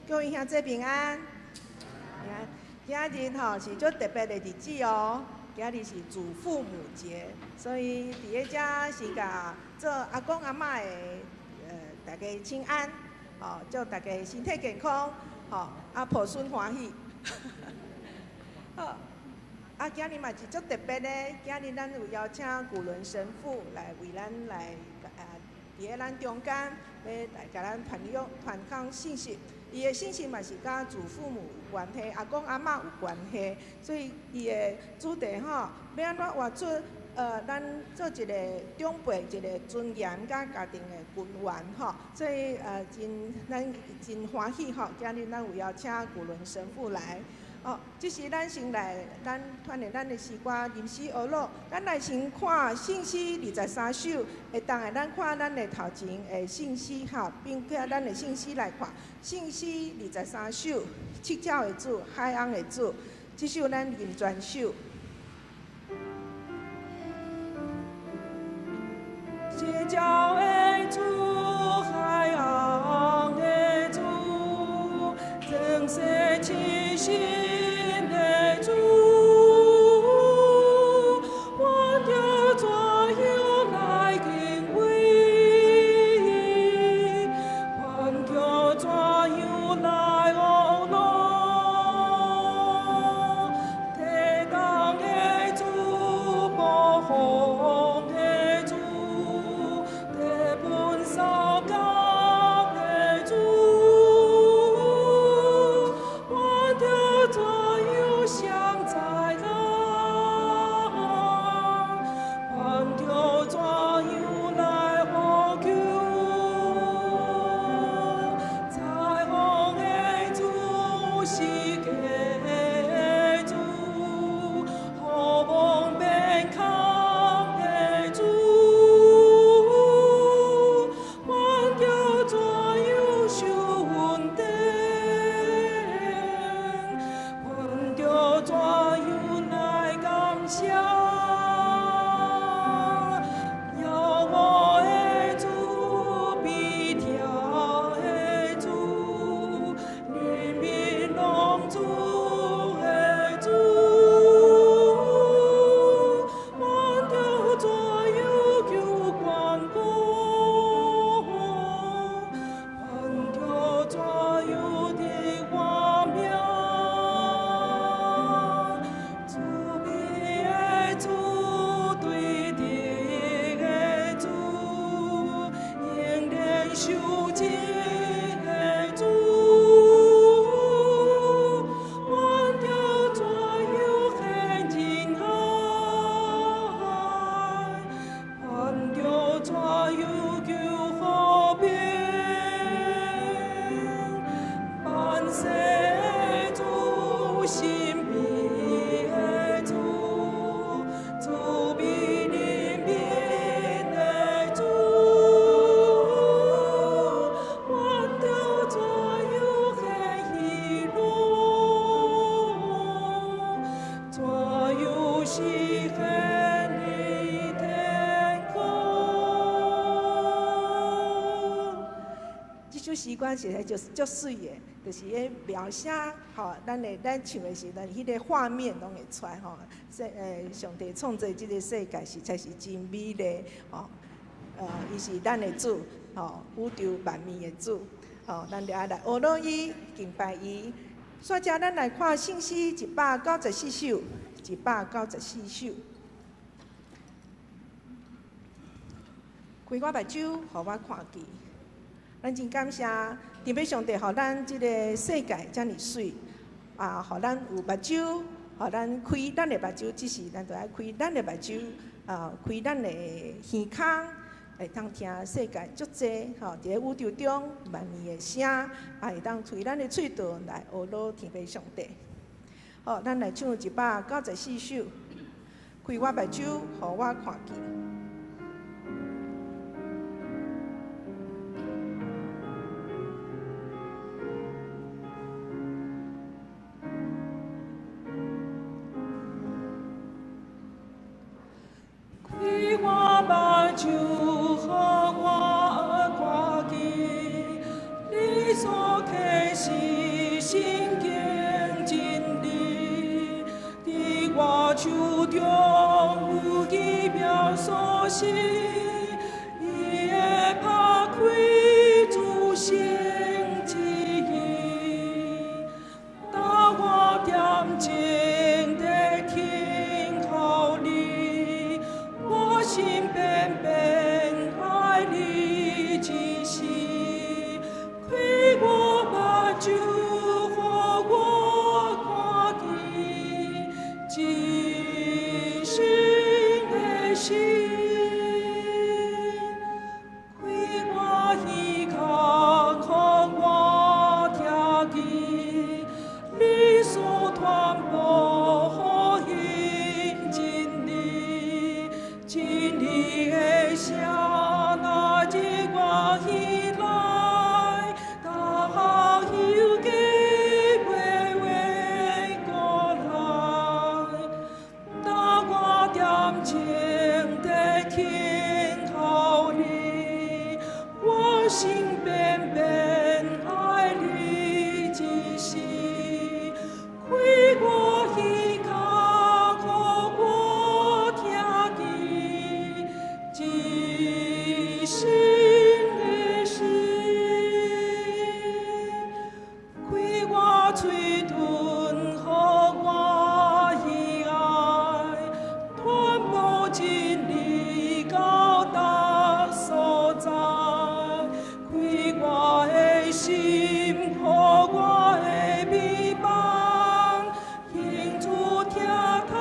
各位兄弟平安。今日吼是足特別的日子哦，今日是祖父母節，所以佇咧遮先共做阿公阿嬤的大家請安，吼，祝大家身體健康，吼，啊抱孫歡喜。好，啊，今日嘛是足特別的，今日咱有邀請古倫神父來為咱來佇咧咱中間，欲來共咱傳揚傳講信息。伊的信息嘛是佮祖父母有關係，阿公阿嬤有關係，所以伊的主題吼，欲按怎活出咱做一個長輩一個尊嚴佮家庭的根源吼，所以真咱真歡喜吼，今日咱有邀請古倫神父來。哦，這時咱先來，咱傳的咱的詩歌吟詩學樂，咱來先看聖詩23首，會當的咱看咱的頭前的聖詩吼，並且咱的聖詩來看聖詩23首，七巧的主，海翁的主，這首咱吟全首。七巧的主，海翁的主，全世齊心的主，阮著怎樣來敬畏？阮著怎樣來學樂？天頂的主，暴風的主，地分掃工的主，阮著怎樣相在人？阮著怎樣來呼求？彩虹的主，世界的主，予望變空的主，阮著怎樣受恩典？阮著怎樣來感謝？耀我的主，悲痛的主，憐憫浪子的主，阮著怎樣求關顧？阮著怎樣得活命？慈悲的主，對直的主，永遠受情的主，阮著怎樣獻仁愛？阮著怎樣求和平？萬世的主，神秘的主，慈悲憐憫的主，阮著怎樣獻喜樂？怎樣實現你天國？這首詩歌實在就是足媠的，就是咧描寫吼，咱的咱唱的時陣，彼個畫面攏會出來吼。世上帝創造這個世界實在是真美麗吼。伊是咱的主，吼，宇宙萬物的主，吼，咱著愛來學樂伊，敬拜伊。煞遮咱來看聖詩194首，194首。開我目睭，予我看見。咱真感謝天父上帝，予咱這個世界遮爾媠，啊，予咱有目睭，予咱開咱的目睭，只是咱著愛開咱的目睭，啊，開咱的耳孔，會當聽世界足濟吼，佇咧宇宙中萬物的聲，啊，會當開咱的喙唇來學樂天父上帝。好，咱來唱194首，開我目睭，予我看見。開我目睭，予我看見，你所啟示。聖經真理，佇我手中有奇妙鎖匙，伊會拍開諸神旨意，帶我恬靜地等候你，我心變變愛你一世，開我目睭，予我看見至聖的心，開我耳孔，予我聽見你所傳播福音真理，真理的聲若入我耳內，逐項有計劃話過來，帶我恬靜地等候你，我心變變愛你一世，開我耳孔，予我聽見至聖的心，開我喙唇，予我耳愛，傳播真理到達所在，開我的心，予我的美夢，用主聽通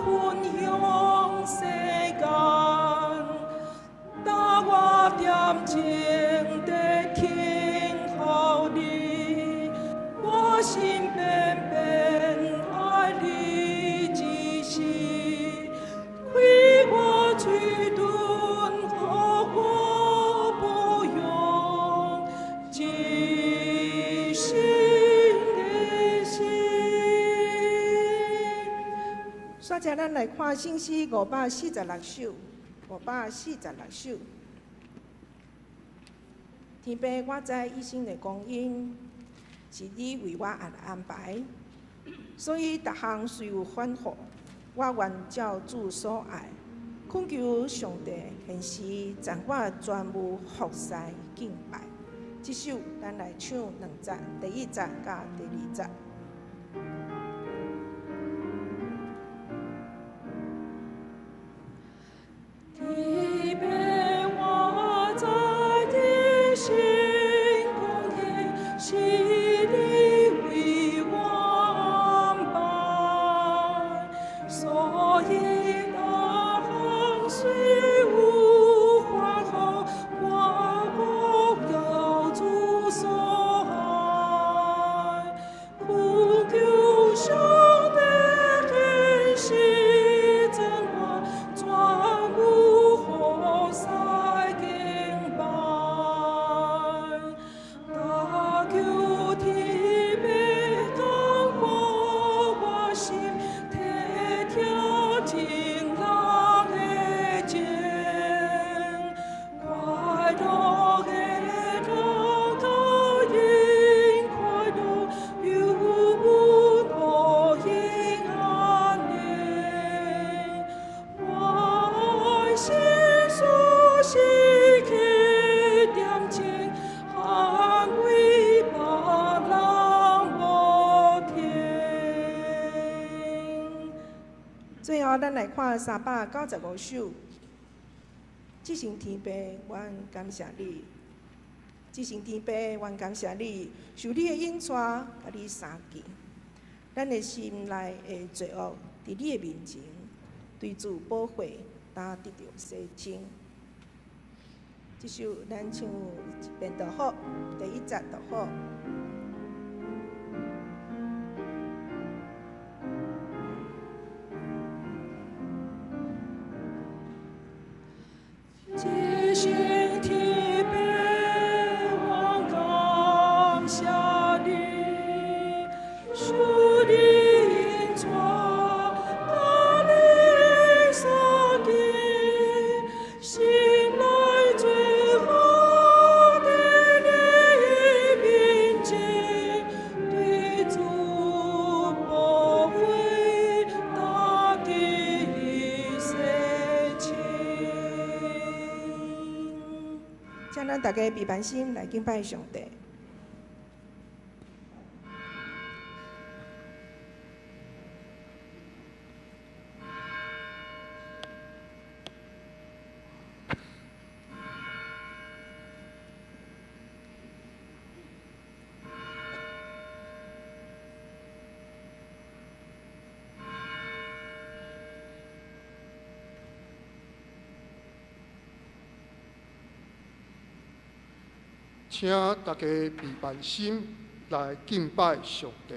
分享世間，帶我恬靜地等候你，我心變變愛你一世，開我喙唇，予我播揚至聖的心。煞者咱來看聖詩546首，546首。天父，我知一生的光陰是你為我安排，所以逐項雖有反覆，我願照主所愛，懇求上帝現時贈我專務服侍敬拜。這首咱來唱兩節，第一節佮第二節。天父，我知一生光陰是你為我安排，所以逐項雖有煩苦，我國有主所愛，苦求上帝現時贈我專務服侍敬拜，但求天父感化我心，體貼真人的情，快樂的樂甲因快樂，又阮予因安寧。我愛心思時刻恬靜，捍衛別人無停。最後，咱來看395首。至聖天父，阮感謝你。至聖天父，阮感謝你，受你的引帶，共你相見。咱的心內的罪惡，佇你的面前，對主寶血，焦得著洗清。這首咱唱一遍就好，第一節就好。至聖天父，我感謝你，受你引帶，佮你相見，心內罪惡佇你面前。咱逐家閉目心來敬拜上帝。請大家閉目心來敬拜上帝。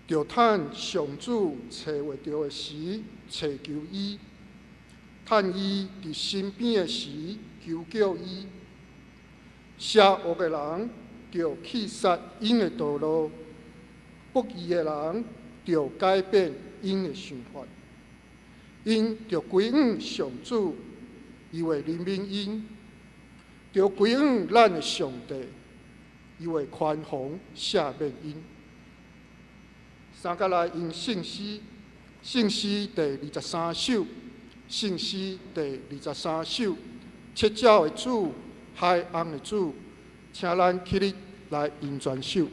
著趁上主揣會著的時，揣求伊；趁伊佇身邊的時，求叫伊。邪惡的人著棄殺𪜶的道路，不義的人著改變𪜶的想法。𪜶著歸向上主，伊會憐憫𪜶；著歸向咱的上帝，伊會寬宏赦免𪜶。三角來用聖詩，聖詩第二十三首，聖詩第二十三首，七爪的主，海翁的主，請咱起立來吟全首。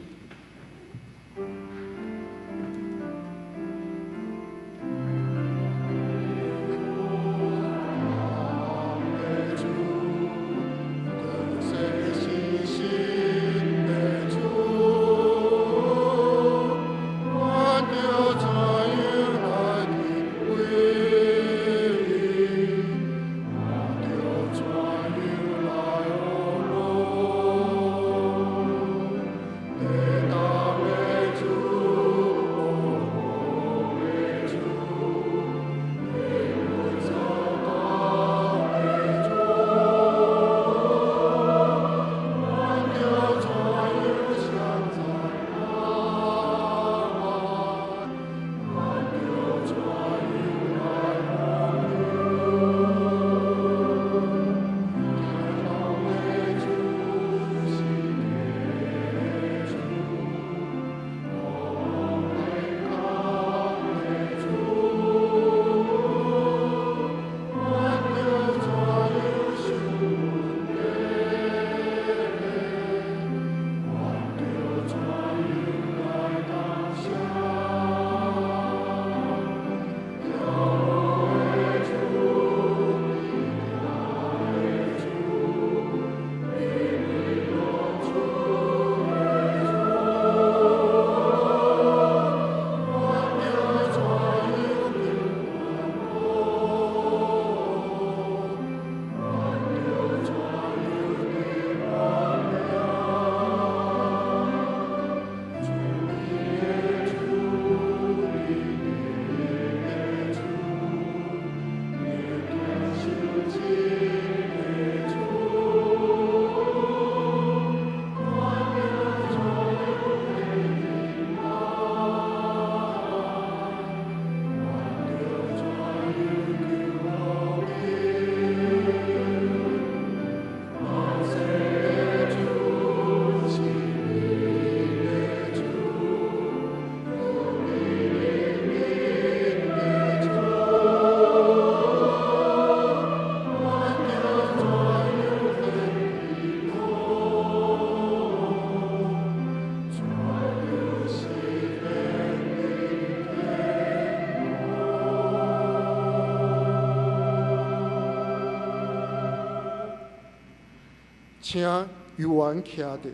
請猶原徛著，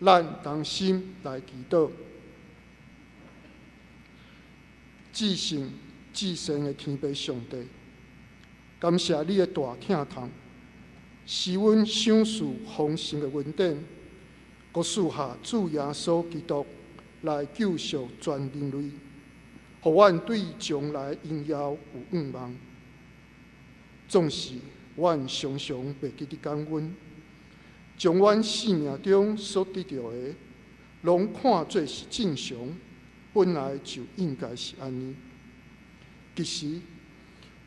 咱同心來祈禱。至聖至善的天父上帝，感謝你的大疼痛，使阮享受豐盛的恩典，閣賜下主耶穌基督來救贖全人類，予阮對將來榮耀有向望。縱使阮常常袂記得感恩，將阮生命中所得著的，攏看做是正常，本來就應該是按呢。其實，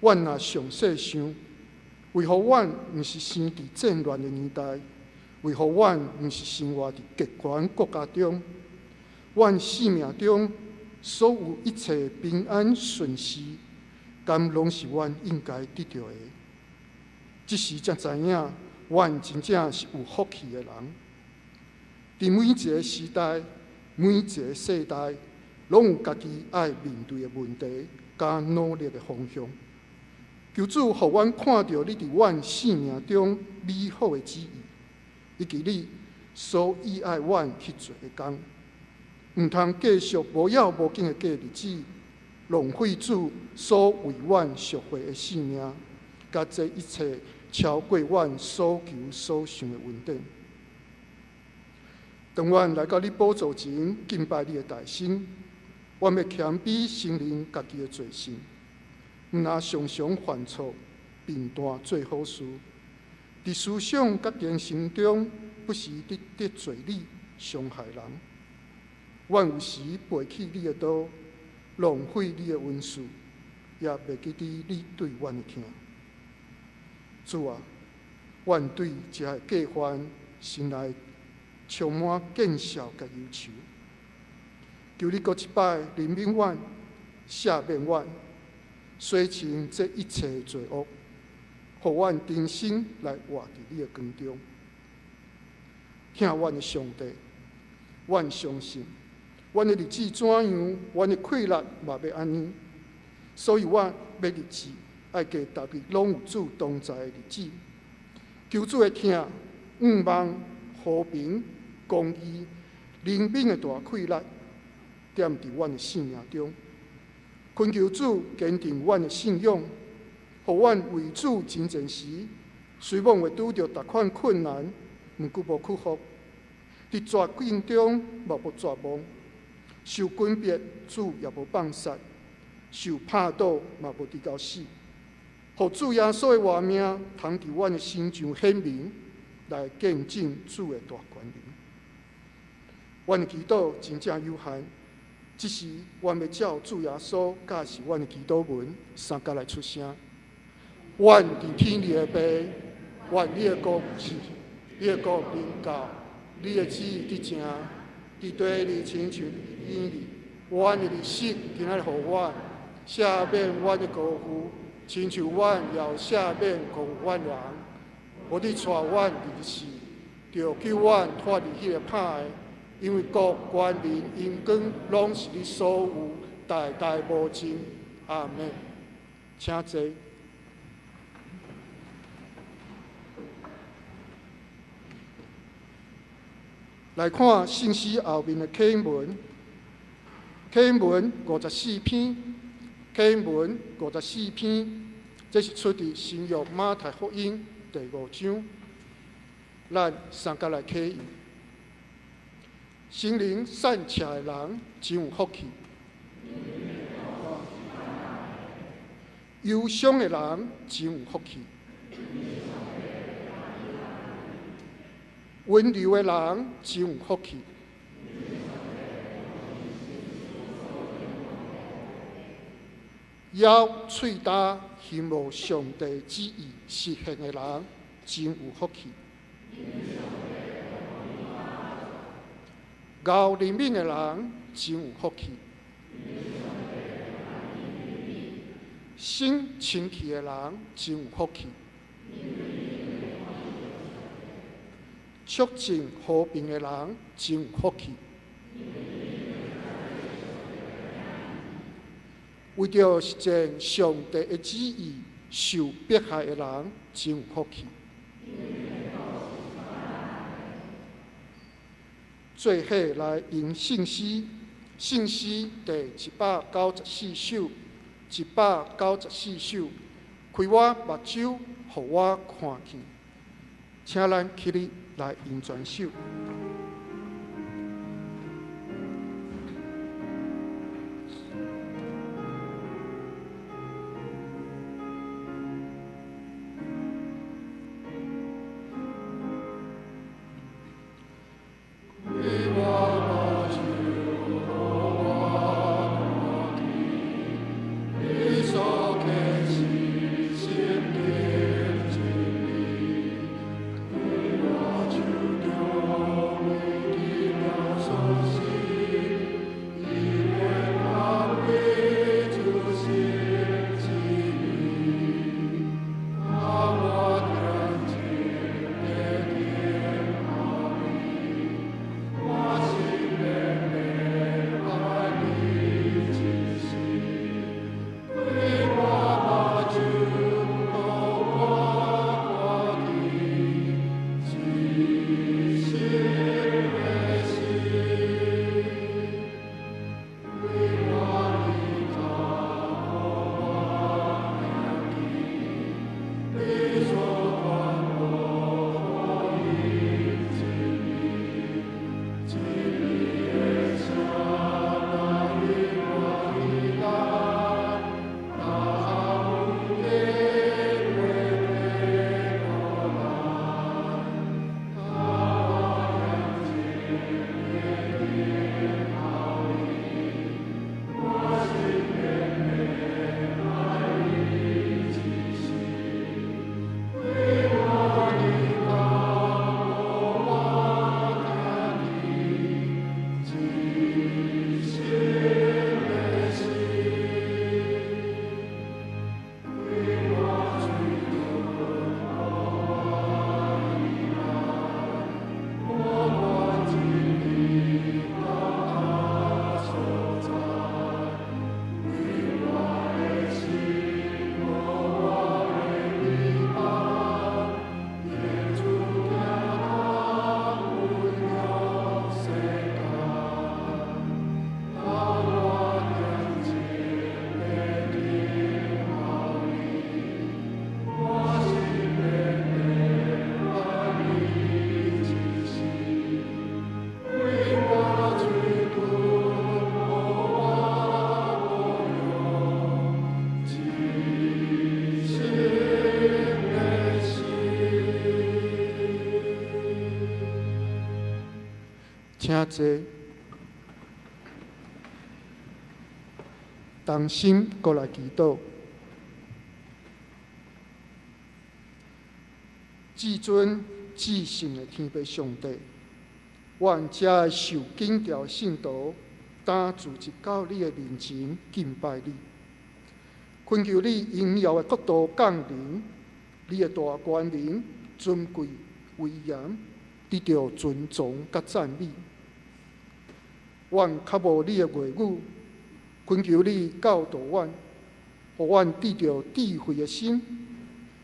阮若詳細想，為何阮毋是生佇戰亂的年代？為何阮毋是生活佇極權國家中？阮生命中所有一切平安順遂，敢攏是阮應該得著的？這時才知影，阮真正是有福氣的人。佇每一个時代、每一个世代，攏有家己愛面對的問題，佮努力的方向。求主予阮看著你佇阮生命中美好的旨意，以及你所意愛阮去做的工。毋通繼續無要無緊的過日子，浪費主所為阮贖回的性命，佮這一切超過阮所求所想的恩典。當阮來到你寶座前敬拜你的大身，阮欲謙卑承認家己的罪性，毋若常常犯錯，貧惰做好事，佇思想佮言行中不時佇得罪你、傷害人。阮有時背棄你的道，浪費你的恩賜，也袂記得你對阮的疼。主啊，阮對這个過犯心內充滿見笑佮憂愁。求你閣一擺憐憫阮、赦免阮、洗清這一切的罪惡，予阮重新來活佇你的光中。疼阮的上帝，阮相信，阮的日子怎樣，阮的氣力嘛欲按呢。所以我欲立志，愛過逐日攏有主同在的日子。求主的疼、向望、和平、公義、憐憫的大氣力，踮佇阮的生命中。懇求主堅定阮的信仰，予阮為主征戰時，雖罔會拄著逐款困難，毋過無屈服。佇絕境中嘛無絕望，受緊迫主也無放殺，受拍倒嘛無直到死。予主耶穌的活命通佇阮的身上顯明，來見證主的大權能。阮的祈禱真正有限，這時阮欲照主耶穌教示阮的祈禱文，三角來出聲。阮佇天裡的父，願你的國至，你的國臨到，你的旨意得成，佇地裡親像佇天裡。阮的日食今仔日予阮，赦免阮的過負，親像阮也有赦免過負阮人。無你帶阮入去試，著救阮脫離彼个歹的，因為國、權能、榮光，攏是你所有，代代無盡。阿們。請坐。來看聖詩後面的啟文，啟文54篇，啟文54篇，這是出佇新約馬太福音第五章。咱三角來啟用。心靈散赤的人真有福氣，憂傷的人真有福氣，溫柔的人真有福氣，枵喙焦希望上帝旨意實現的人真有福氣，熬憐憫的人真有福氣，心清氣的人真有福氣，促進和平的人真有福氣，為著實踐上帝的旨意受迫害的人真有福氣。做伙來吟聖詩，聖詩第194首，194首。開我目睭，予我看見。請咱起立來吟全首。請坐，同心閣來祈禱。至尊至聖的天父上帝，阮遮的受警條聖徒，今聚集到你的面前敬拜你，懇求你榮耀的國度降臨，你的大權能、尊貴、威嚴，得著尊崇佮讚美。阮較無你的話語，懇求你教導阮，予阮得著智慧的心，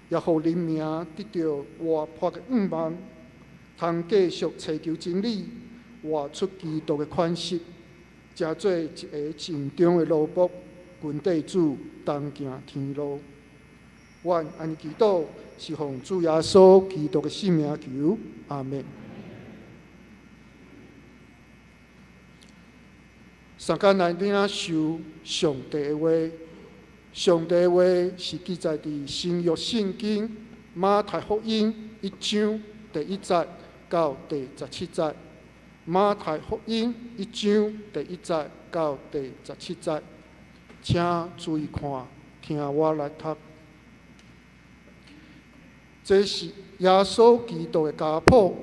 也予靈命得著活潑的願望，通繼續追求真理，活出基督的款式，成做一个盡忠的奴僕，跟綴主同行天路。阮按呢祈禱，是奉主耶穌基督的聖名求，阿們。相共來領受上帝的話，上帝的話是記載佇新約聖經馬太福音1章第1節到第17節。馬太福音1章第1節到第17節，請注意看，聽我來讀。這是耶穌基督的家譜。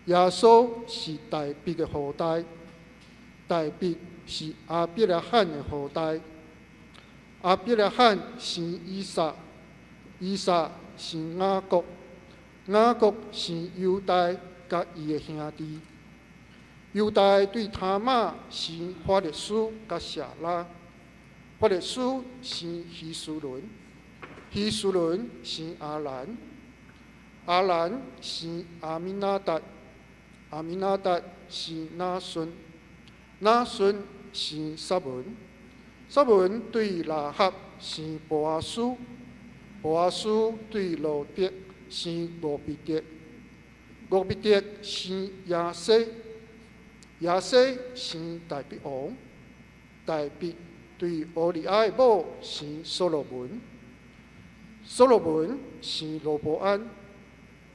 耶穌是大衛的後代。大衛是亞伯拉罕的後代，亞伯拉罕生以撒，以撒生雅各，雅各生猶大佮伊的兄弟。猶大對他瑪生法勒斯佮舍拉，法勒斯生希斯崙，希斯崙生亞蘭，亞蘭生亞米拿達，亞米拿達生拿順，拿順生撒文，撒文對喇合生波阿斯，波阿斯對路得生俄別得，俄別得生耶西，耶西生大衛王，大衛對烏利亞的某生所羅門，所羅門生羅波安，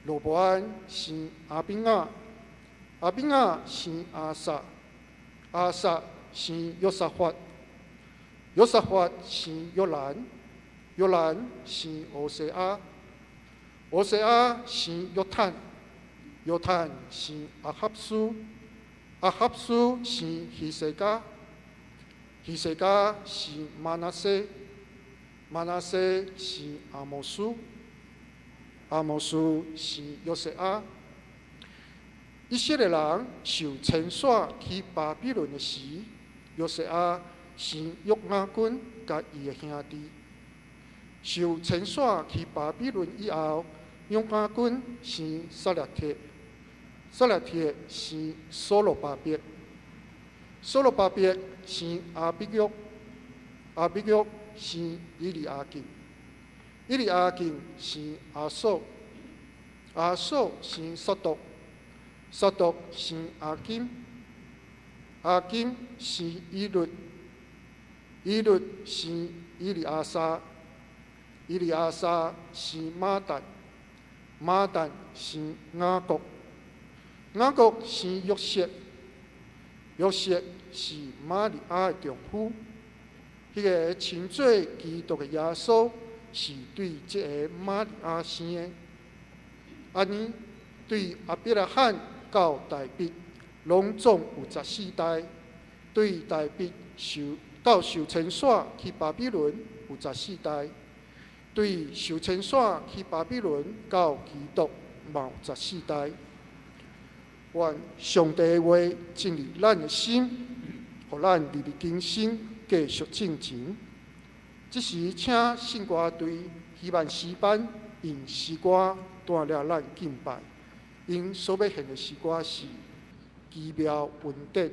羅波安生亞比亞，亞比亞生亞撒，亞撒生約沙法，約沙法生約蘭，約蘭生烏西亞，烏西亞生約坦，約坦生亞哈斯，亞哈斯生希西家，希西家生瑪拿西，瑪拿西生亞摩斯，亞摩斯生約西亞。以色列人受遷徙去巴比倫的時，約西亞生約雅斤佮伊的兄弟。受遷徙去巴比倫以後，約雅斤生撒勒鐵，撒勒鐵生所羅巴伯，所羅巴伯生亞比約，亞比約生以利亞敬，以利亞敬生亞索，亞索生撒督，撒督生亞金，亞金生以律，以律生以利亞撒，以利亞撒生馬但，馬但生雅各，雅各生約瑟，約瑟是瑪利亞的丈夫。彼個稱做基督的耶穌是對這个瑪利亞生的。按呢，對亞伯拉罕到大衛，攏總有14代；對大衛受到受遷徙去巴比倫有14代；對受遷徙去巴比倫到基督嘛有14代。願上帝的話進入咱的心，予咱日日更新，繼續進前。這時，請聖歌隊希望詩班用詩歌帶領咱敬拜。𪜶所欲獻的詩歌是《奇妙恩典》。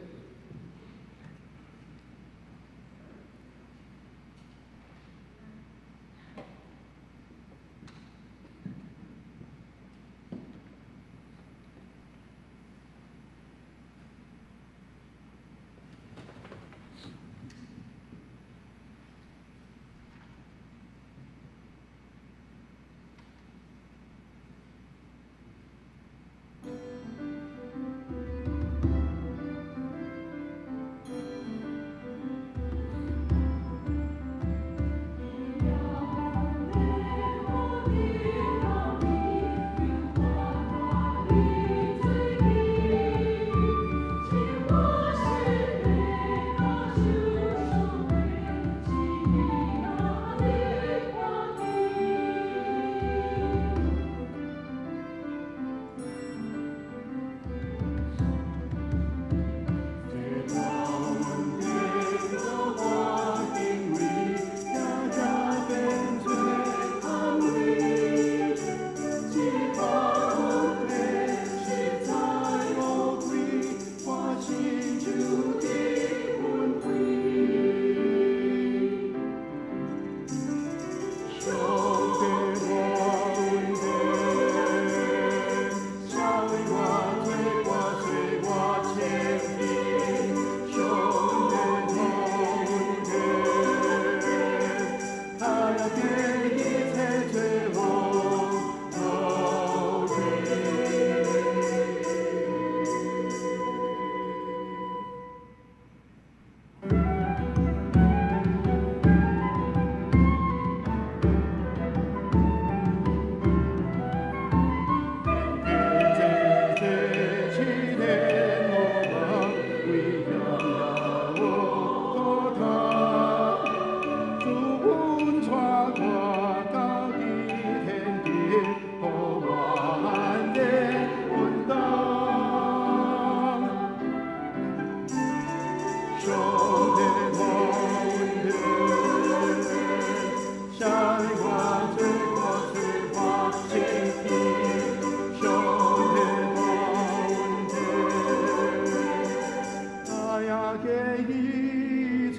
過一切，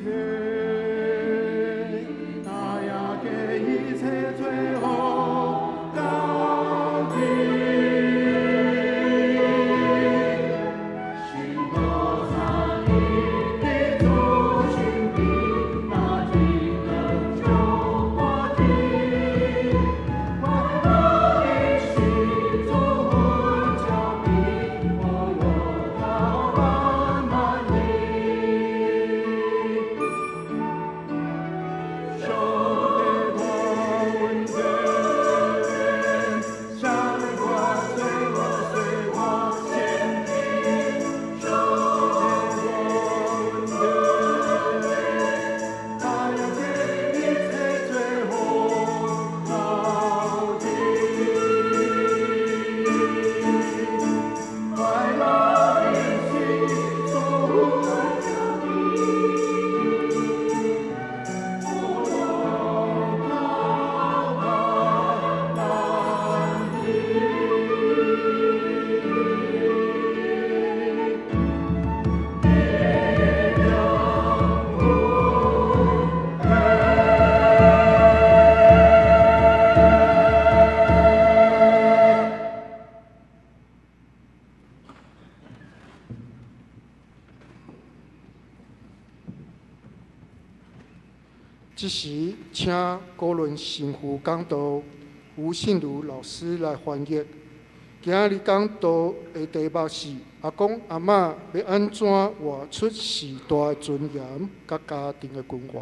大亞過一切罪惡到底。信徒三一的主身邊，那只能救我的，快樂的心主腳邊，我樂到滿滿的。上帝我恩典，赦免我罪惡，洗我清淨。上帝我恩典，大亞過一切罪惡到底。快樂的心主腳邊，我樂到滿滿的。這時，請高倫神父講道，吳信如老師來翻譯。今日講道的題目是：阿公阿嬤欲按怎活出時代的尊嚴佮家庭的關懷。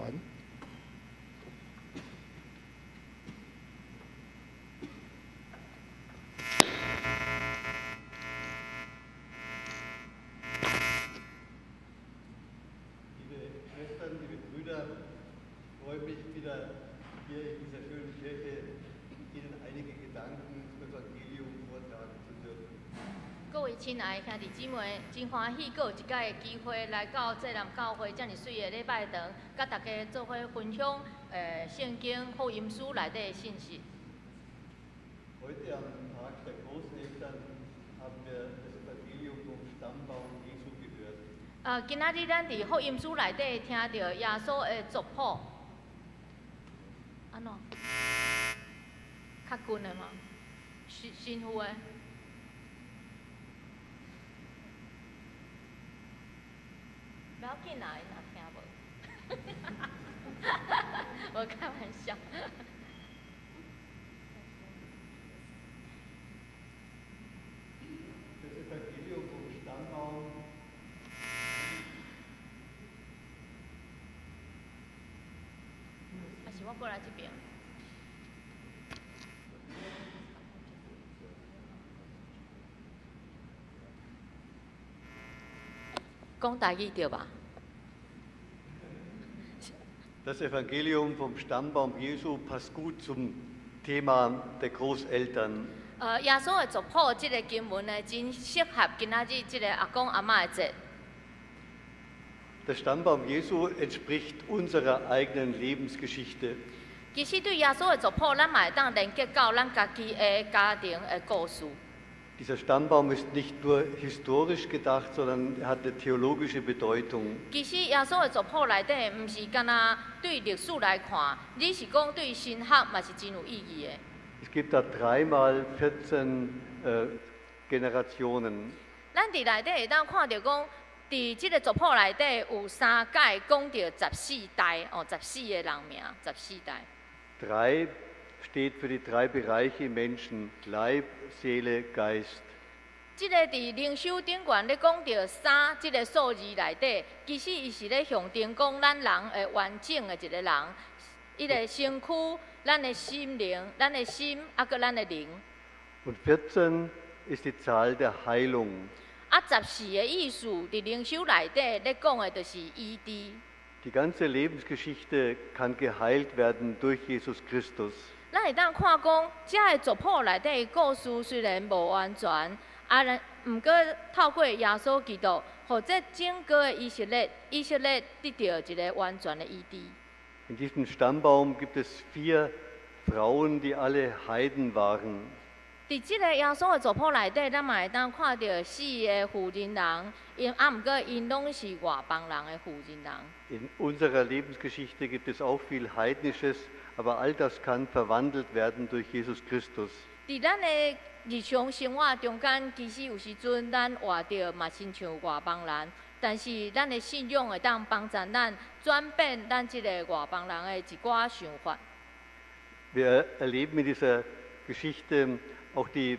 Liebe Schwestern, liebe Brüder, ich freue mich wieder hier in dieser schönen Kirche Ihnen einige Gedanken zum Evangelium vortragen zu dürfen. 各位親愛的兄弟姊妹，真歡喜閣有一擺的機會來到濟南教會遮爾媠的禮拜堂，佮大家做伙分享聖經福音書內底的信息。 Heute am Tag der Großeltern haben wir das Evangelium vom Stammbaum Jesu gehört. 今仔日咱佇福音書內底聽著耶穌的族譜。按怎？較近的嗎？新新婦的？不要緊啦，𪜶若聽無。我開玩笑。 Das Evangelium vom Stammbaum 還是我過來這邊。講台語對吧？ Das Evangelium vom Stammbaum Jesu passt gut zum Thema der Großeltern. 耶穌的族譜這个經文呢，真適合今仔日這个阿公阿嬤的節。 Der Stammbaum Jesu entspricht unserer eigenen Lebensgeschichte. 其實對耶穌的族譜，咱嘛會當連結到咱家己的家庭的故事。 Dieser Stammbaum ist nicht nur historisch gedacht, sondern er hat eine theologische Bedeutung. 其實耶穌的族譜內底，毋是干焦對歷史來看，而是講對神學嘛是真有意義的。 Es gibt da dreimal 14 Generationen. 咱佇內底會當看著講，佇這个族譜內底有三擺講著14代哦，14个人名，14代。 Drei steht für die drei Bereiche im Menschen: Leib, Seele, Geist. 這个佇靈修頂懸咧講著三這个數字內底，其實伊是咧象徵講咱人的完整的一个人，伊个身軀、咱的心靈、咱的心，啊，閣咱的靈。 Und 14 ist die Zahl der Heilung. 啊，十四个意思佇靈修內底咧講的，就是醫治。 Die ganze Lebensgeschichte kann geheilt werden durch Jesus Christus. 咱會當看講，遮个族譜內底的故事雖然無完全，啊，毋過透過耶穌基督，予這整個的以色列，以色列得著一个完全的醫治。 In diesem Stammbaum gibt es vier Frauen, die alle Heiden waren. 佇這个耶穌的族譜內底，咱嘛會當看著四个婦人人，𪜶啊毋過𪜶攏是外邦人的婦人人。 In unserer Lebensgeschichte gibt es auch viel Heidnisches, aber all das kann verwandelt werden durch Jesus Christus. 佇咱的日常生活中間，其實有時陣咱活著嘛親像外邦人，但是咱的信仰會當幫助咱轉變咱這个外邦人的一寡想法。 Wir erleben in dieser Geschichte auch die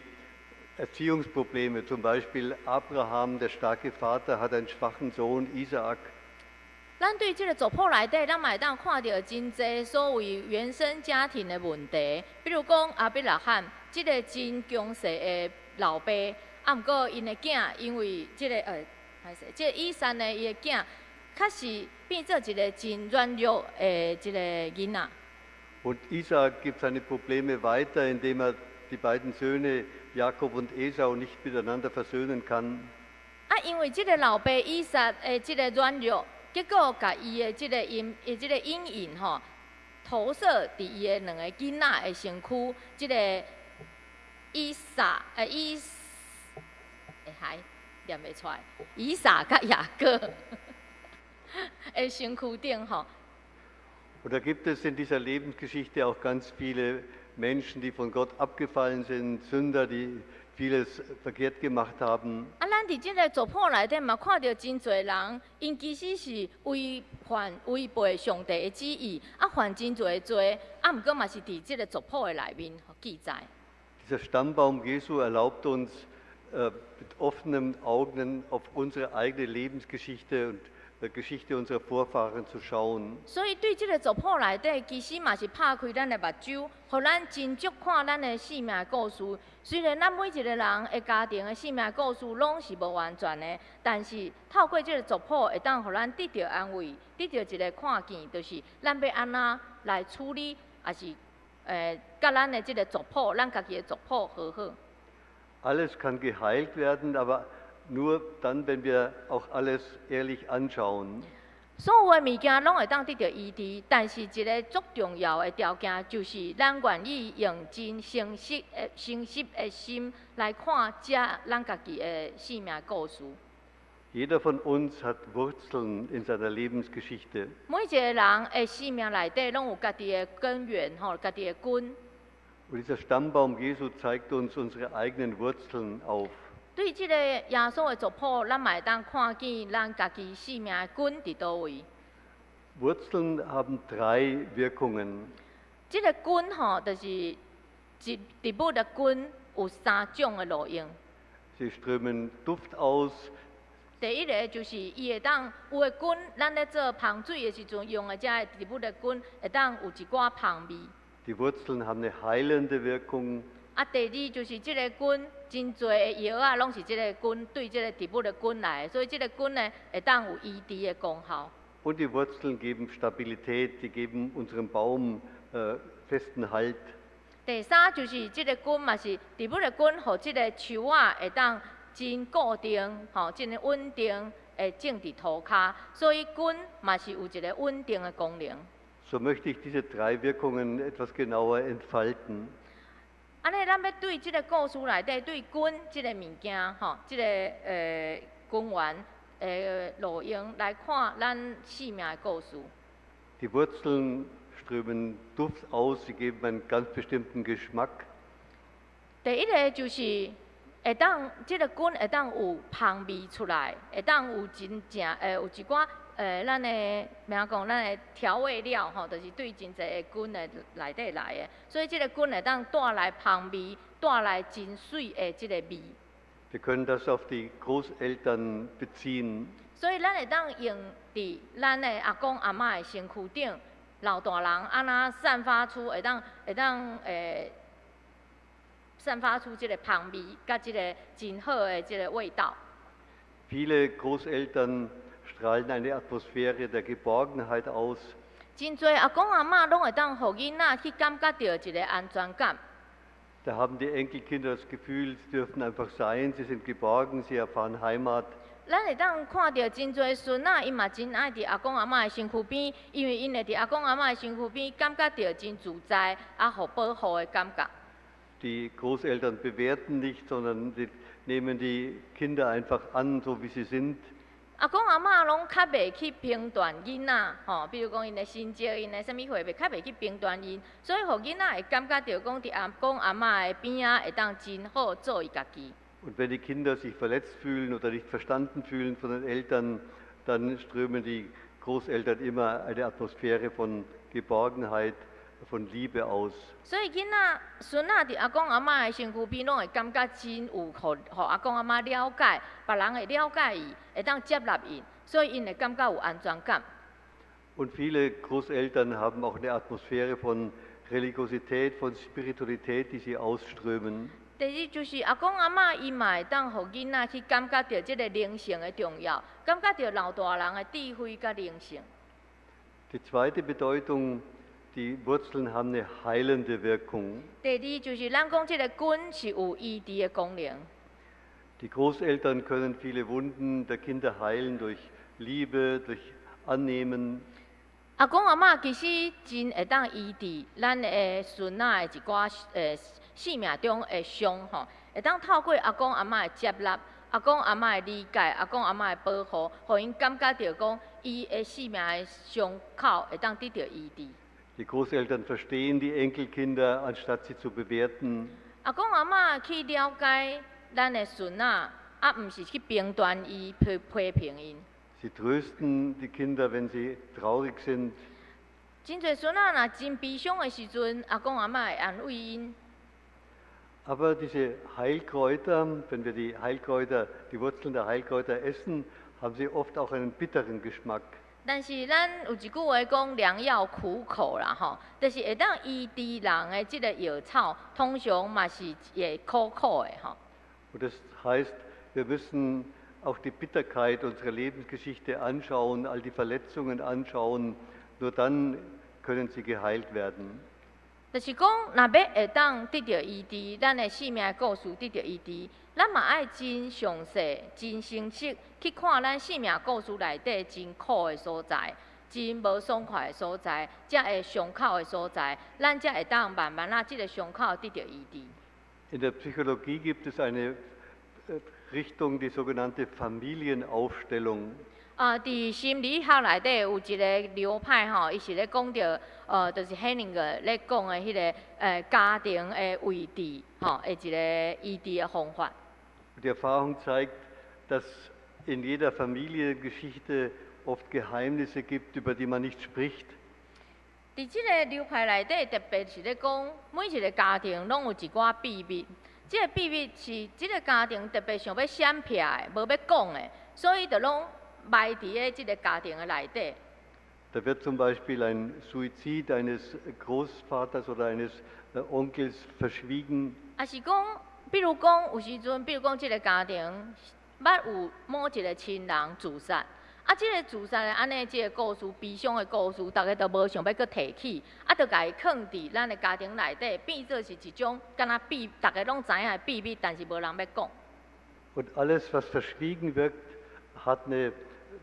Erziehungsprobleme. Zum Beispiel Abraham, der starke Vater, hat einen schwachen Sohn, Isaak. 咱對這个族譜內底，咱嘛會當看著真濟所謂原生家庭的問題。比如講亞伯拉罕，這个真強勢的老爸，啊，毋過𪜶的囝因為這个歹勢，這个以撒呢，伊的囝確實變做一个真軟弱的這个囡仔。 Und Isaak gibt seine Probleme weiter, indem er die beiden Söhne Jakob und Esau nicht miteinander versöhnen kann. 啊，因為這个老爸以撒的這个軟弱，結果共伊的這个陰，的這個陰影吼，投射佇伊的兩个囡仔的身軀，這个以撒，欸還念袂出來，以撒佮雅各的身軀頂吼。 Und da gibt es in dieser Lebensgeschichte auch ganz viele Menschen, die von Gott abgefallen sind, Sünder, die vieles verkehrt gemacht haben. 啊，咱佇這个族譜內底嘛，看著真濟人，𪜶其實是違反、違背上帝的旨意，啊，犯真濟的罪，啊，毋過嘛是佇這个族譜的內面記載。 Dieser Stammbaum Jesu erlaubt uns, mit offenen Augen auf unsere eigene Lebensgeschichte und der Geschichte unserer Vorfahren zu schauen. 所以對這个族譜內底，其實嘛是拍開咱的目睭，予咱真足看咱的生命故事。雖然咱每一個人的家庭的生命故事攏是無完全的，但是透過這个族譜，會當予咱得著安慰，得著一个看見，就是咱欲按怎來處理，抑是佮咱的這个族譜，咱家己的族譜和好。 Alles kann geheilt werden, aber nur dann, wenn wir auch alles ehrlich anschauen. 所有的物件攏會當得著醫治，但是一个足重要的條件就是，咱願意用真誠實的心來看這咱家己的生命故事。 Jeder von uns hat Wurzeln in seiner Lebensgeschichte. 每一个人的生命內底攏有家己的根源，吼，家己的根。 Und dieser Stammbaum Jesu zeigt uns unsere eigenen Wurzeln auf. 對這个耶穌的族譜，咱嘛會當看見咱家己生命的根佇佗位。 Wurzeln haben drei Wirkungen. 這个根吼，就是植物的根有三種的路用。 Sie strömen Duft aus, 第一个就是伊會當有的根，咱咧做芳水的時陣用的這个植物的根，會當有一寡芳味。 Die Wurzeln haben eine heilende Wirkung. 啊，第二就是這个根真濟的藥仔，攏是這个根對這个植物的根來的，所以這个根呢會當有醫治的功效。 Und die Wurzeln geben Stabilität, die geben unserem Baum festen Halt. 第三就是這个根嘛是植物的根，予這个樹仔會當真固定，吼，真穩定，會種佇塗跤，所以根嘛是有一个穩定的功能。 So möchte ich diese drei Wirkungen etwas genauer entfalten. 按呢，咱欲對這个故事內底對根這个物件，吼，這个根源的路用來看咱生命的故事。 Die Wurzeln strömen Duft aus, sie geben einen ganz bestimmten Geschmack. 第一个就是會當這个根會當有芳味出來，會當有真正有一寡咱的欲講咱的調味料吼，就是對真濟的根的內底來的，所以這个根會當帶來芳味，帶來真媠的這個味。 Wir können das auf die Großeltern beziehen. 所以咱會當用佇咱的阿公阿嬤的身軀頂，老大人按怎散發出會當散發出這个芳味，佮這个真好的這个味道。 Viele Großeltern strahlen eine Atmosphäre der Geborgenheit aus. 真濟阿公阿嬤攏會當予囡仔去感覺著一个安全感。 Da haben die Enkelkinder das Gefühl, sie dürfen einfach sein, sie sind geborgen, sie erfahren Heimat. 咱會當看著真濟孫仔，𪜶嘛真愛佇阿公阿嬤的身軀邊，因為𪜶會佇阿公阿嬤的身軀邊感覺著真自在，啊，予保護的感覺。Die Großeltern bewerten nicht, sondern sie nehmen die Kinder einfach an, so wie sie sind. 阿公阿嬤攏較袂去評斷囡仔，吼，比如講𪜶的成績、𪜶的啥物貨，袂較袂去評斷𪜶，所以予囡仔會感覺著講，佇阿公阿嬤的邊仔會當真好做伊家己。 Und wenn die Kinder sich verletzt fühlen oder nicht verstanden fühlen von den Eltern, dann strömen die Großeltern immer eine Atmosphäre von Geborgenheit, von Liebe aus. 所以囡仔、孫仔佇阿公阿嬤的身軀邊，攏會感覺真有予予阿公阿嬤了解，別人會了解伊，會當接納𪜶，所以𪜶會感覺有安全感。 Und viele Großeltern haben auch eine Atmosphäre von Religiosität, von Spiritualität, die sie ausströmen. 第二就是阿公阿嬤，伊嘛會當予囡仔去感覺著這个靈性的重要，感覺著老大人的智慧佮靈性。 Die zweite Bedeutung: Die Wurzeln haben eine heilende Wirkung. 第二就是咱講這个根是有醫治的功能。 Die Großeltern können viele Wunden der Kinder heilen durch Liebe, durch Annehmen. 阿公阿嬤其實真會當醫治咱的孫仔的一寡生命中的傷吼，會當透過阿公阿嬤的接納、阿公阿嬤的理解、阿公阿嬤的保護，予𪜶感覺著講，伊的生命的傷口會當得著醫治。 Die Großeltern verstehen die Enkelkinder, anstatt sie zu bewerten. 阿公阿嬤去了解咱的孫仔，啊，毋是去評斷伊、批評𪜶。 Sie trösten die Kinder, wenn sie traurig sind. 真濟孫仔若真悲傷的時陣，阿公阿嬤會安慰𪜶。 Aber diese Heilkräuter, wenn wir die Heilkräuter, die Wurzeln der Heilkräuter essen, haben sie oft auch einen bitteren Geschmack. 但是咱有一句話講，良藥苦口啦，吼，就是會當醫治人的這个藥草，通常嘛是會苦苦的吼。 Und das heißt, wir müssen auch die Bitterkeit unserer Lebensgeschichte anschauen, all die Verletzungen anschauen, nur dann können sie geheilt werden. 就是講，若欲會當得著醫治，咱的生命的故事得著醫治，咱嘛愛真詳細、真誠實去看咱生命故事內底真苦的所在，真無爽快的所在，才會傷口的所在，咱才會當慢慢仔這个傷口得著醫治。 In der Psychologie gibt es eine Richtung, die sogenannte Familienaufstellung. 佇心理學內底有一个流派吼，伊是咧講著，就是彼兩个咧講的彼个家庭的位置吼，的一个醫治的方法。 Und die Erfahrung zeigt, dass in jeder Familiengeschichte oft Geheimnisse gibt, über die man nicht spricht. 佇這个流派內底，特別是咧講，每一个家庭攏有一寡秘密。這个秘密是這个家庭特別想欲閃避的，無欲講的，所以就攏埋佇咧這个家庭的內底。 Da wird zum Beispiel ein Suizid eines Großvaters oder eines Onkels verschwiegen. 抑是講，比如講，有時陣，比如講，這个家庭捌有某一个親人自殺，啊，這个自殺的按呢，這个故事，悲傷的故事，逐家都無想欲閣提起，啊，就共伊囥佇咱的家庭內底，變做是一種敢若逐家攏知影的秘密，但是無人欲講。 Und alles, was verschwiegen wird, hat eine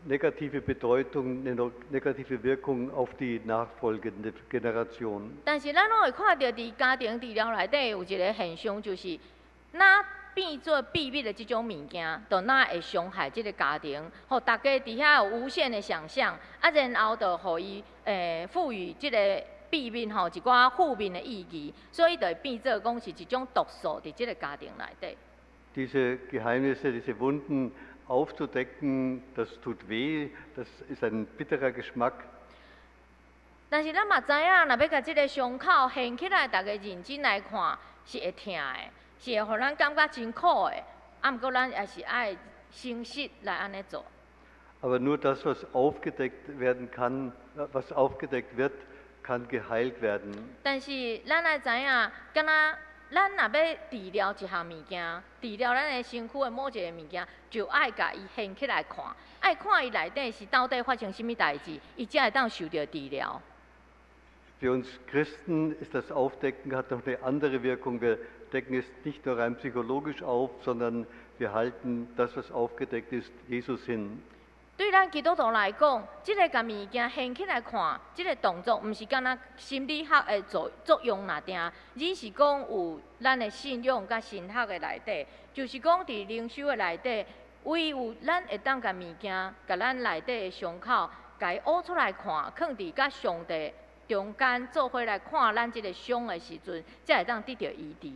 negative Bedeutung, eine negative Wirkung auf die nachfolgende Generation. 但是咱攏會看著，佇家庭治療內底有一个現象，就是若變做秘密的這種物件，就若會傷害這个家庭，予逐家佇遐有無限的想象，啊，然後就予伊賦予這个秘密吼一寡負面的意義，所以就會變做講是一種毒素佇這个家庭內底。 Diese Geheimnisse, diese Wunden aufzudecken, das tut weh, das ist ein bitterer Geschmack. 但是咱嘛知影，若欲共這个傷口掀起來，逐家認真來看，是會疼的，是會予咱感覺真苦的。啊，毋過咱也是愛誠實來按呢做。 Aber nur das, was aufgedeckt werden kann, was aufgedeckt wird, kann geheilt werden. 但是咱愛知影，敢若咱若欲治療一項物件，治療咱的身軀的某一个物件，就愛共伊掀起來看，愛看伊內底是到底發生啥物代誌，伊才會當受著治療。 Für uns Christen ist das Aufdecken hat noch eine andere Wirkung. Wir decken es nicht nur rein psychologisch auf, sondern wir halten das, was aufgedeckt ist, Jesus hin. 對咱基督徒來講，這个共物件掀起來看，這个動作毋是干焦心理學的作用爾定，而是講有咱的信仰佮神學的內底，就是講佇靈修的內底，唯有咱會當共物件，共咱內底的傷口，共伊挖出來看，囥佇佮上帝中間做伙來看咱這个傷的時陣，才會當得著醫治。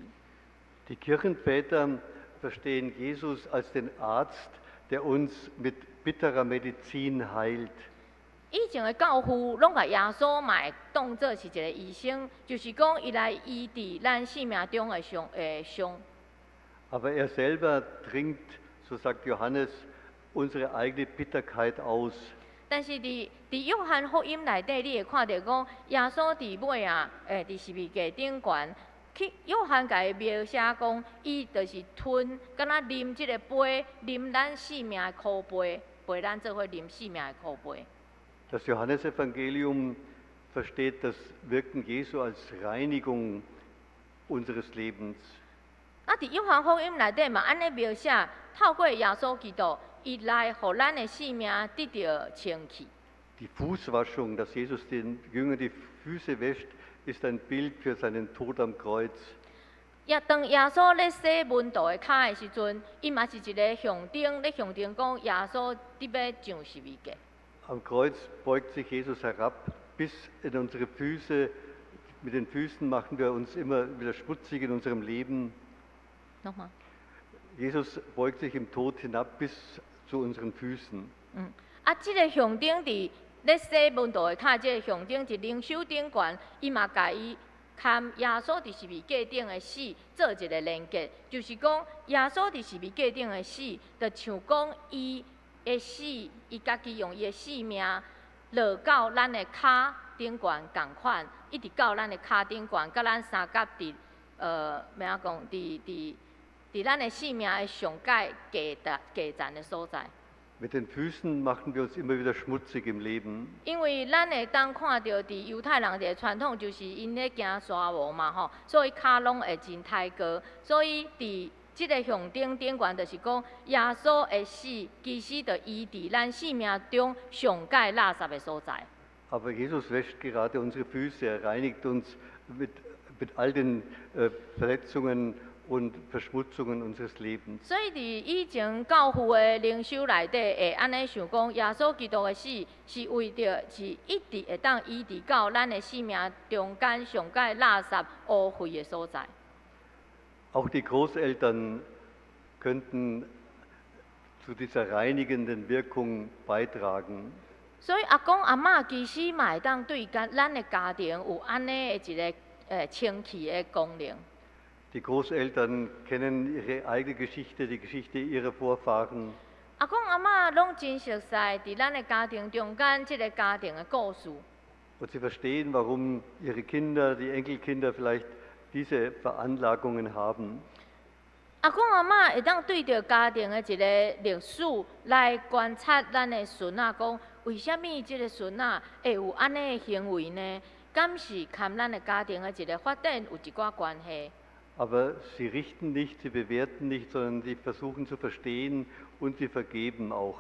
Die Kirchenväter verstehen Jesus als den Arzt, der uns mit bitterer Medizin heilt. 以前的教父攏共耶穌嘛會當做是一个醫生，就是講伊來醫治咱生命中的傷。 Aber er selber trinkt, so sagt Johannes, unsere eigene Bitterkeit aus. 但是佇約翰福音內底，你會看著講，耶穌佇尾啊，佇十字架頂懸，去約翰共伊描寫講，伊就是吞，敢若啉這个杯，啉咱生命的苦杯，陪咱做伙啉生命的苦杯。 Das Johannesevangelium versteht das Wirken Jesu als Reinigung unseres Lebens. 啊，佇約翰福音內底嘛，按呢描寫，透過耶穌基督，伊來予咱的生命得著清氣。 Die Fußwaschung, dass Jesus den Jüngern die Füße wäscht, ist ein Bild für seinen Tod am Kreuz. 也當耶穌咧洗門徒的跤的時陣，伊嘛是一个象徵，咧象徵講耶穌佇欲上十字架。 Am Kreuz beugt sich Jesus herab bis in unsere Füße. Mit den Füßen machen wir uns immer wieder schmutzig in unserem Leben. Nochmal. Jesus beugt sich im Tod hinab bis zu unseren Füßen. 啊，這个象徵佇咧洗門徒的跤，這个象徵佇靈修頂懸，伊嘛共伊佮耶穌佇十字架頂的死做一个連結，就是講耶穌佇十字架頂的死，就像講伊的死，伊家己用伊的性命落到咱的跤頂懸仝款，一直到咱的跤頂懸，佮咱相佮佇欲按怎講，佇咱的生命的上蓋低層的所在。 Mit den Füßen machen wir uns immer wieder schmutzig im Leben. 因為咱會當看著佇猶太人的傳統，就是𪜶咧行沙漠嘛吼，所以跤攏會真刣膏。所以佇這个象徵頂懸，就是講耶穌的死，其實就醫治咱生命中上蓋垃圾的所在。 Aber Jesus wäscht gerade unsere Füße, er reinigt uns mit all den Verletzungen und Verschmutzungen unseres Lebens. 所以佇以前教父的靈修內底，會按呢想講，耶穌基督的死是為著是一直會當醫治到咱的生命中間上蓋垃圾污穢的所在。 Auch die Großeltern könnten zu dieser reinigenden Wirkung beitragen. 所以阿公阿嬤其實嘛會當對咱的家庭有按呢的一个清氣的功能。 Die Großeltern kennen ihre eigene Geschichte, die Geschichte ihrer Vorfahren. 阿公阿嬤攏真熟悉佇咱的家庭中間這个家庭的故事。 Und sie verstehen, warum ihre Kinder, die Enkelkinder vielleicht diese Veranlagungen haben. 阿公阿嬤會當對著家庭的一个歷史來觀察咱的孫仔，講為啥物這个孫仔會有按呢的行為呢？敢是佮咱的家庭的一个發展有一寡關係？ Aber sie richten nicht, sie bewerten nicht, sondern sie versuchen zu verstehen und sie vergeben auch.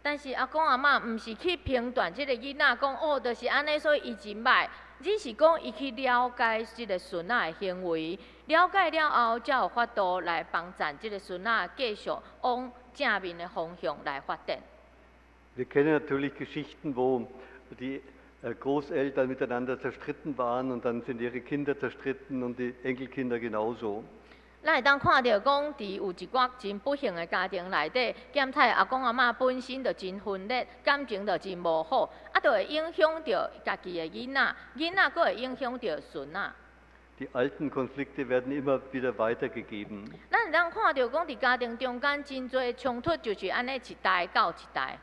但是阿公阿嬤毋是去評斷這个囡仔，講哦，就是按呢，所以伊真䆀。只是講伊去了解這个孫仔的行為，了解了後，才有法度來幫贊這个孫仔繼續往正面的方向來發展。 Wir kennen natürlich Geschichten, wo die Großeltern miteinander zerstritten waren und dann sind ihre Kinder zerstritten und die Enkelkinder genauso. 咱會當看著講，佇有一寡真不幸的家庭內底，檢採阿公阿嬤本身就真分裂，感情就真無好，啊，就會影響著家己的囡仔，囡仔閣會影響著孫仔。 Die alten Konflikte werden immer wieder weitergegeben. 咱會當看著講，佇家庭中間真濟衝突，就是按呢一代到一代。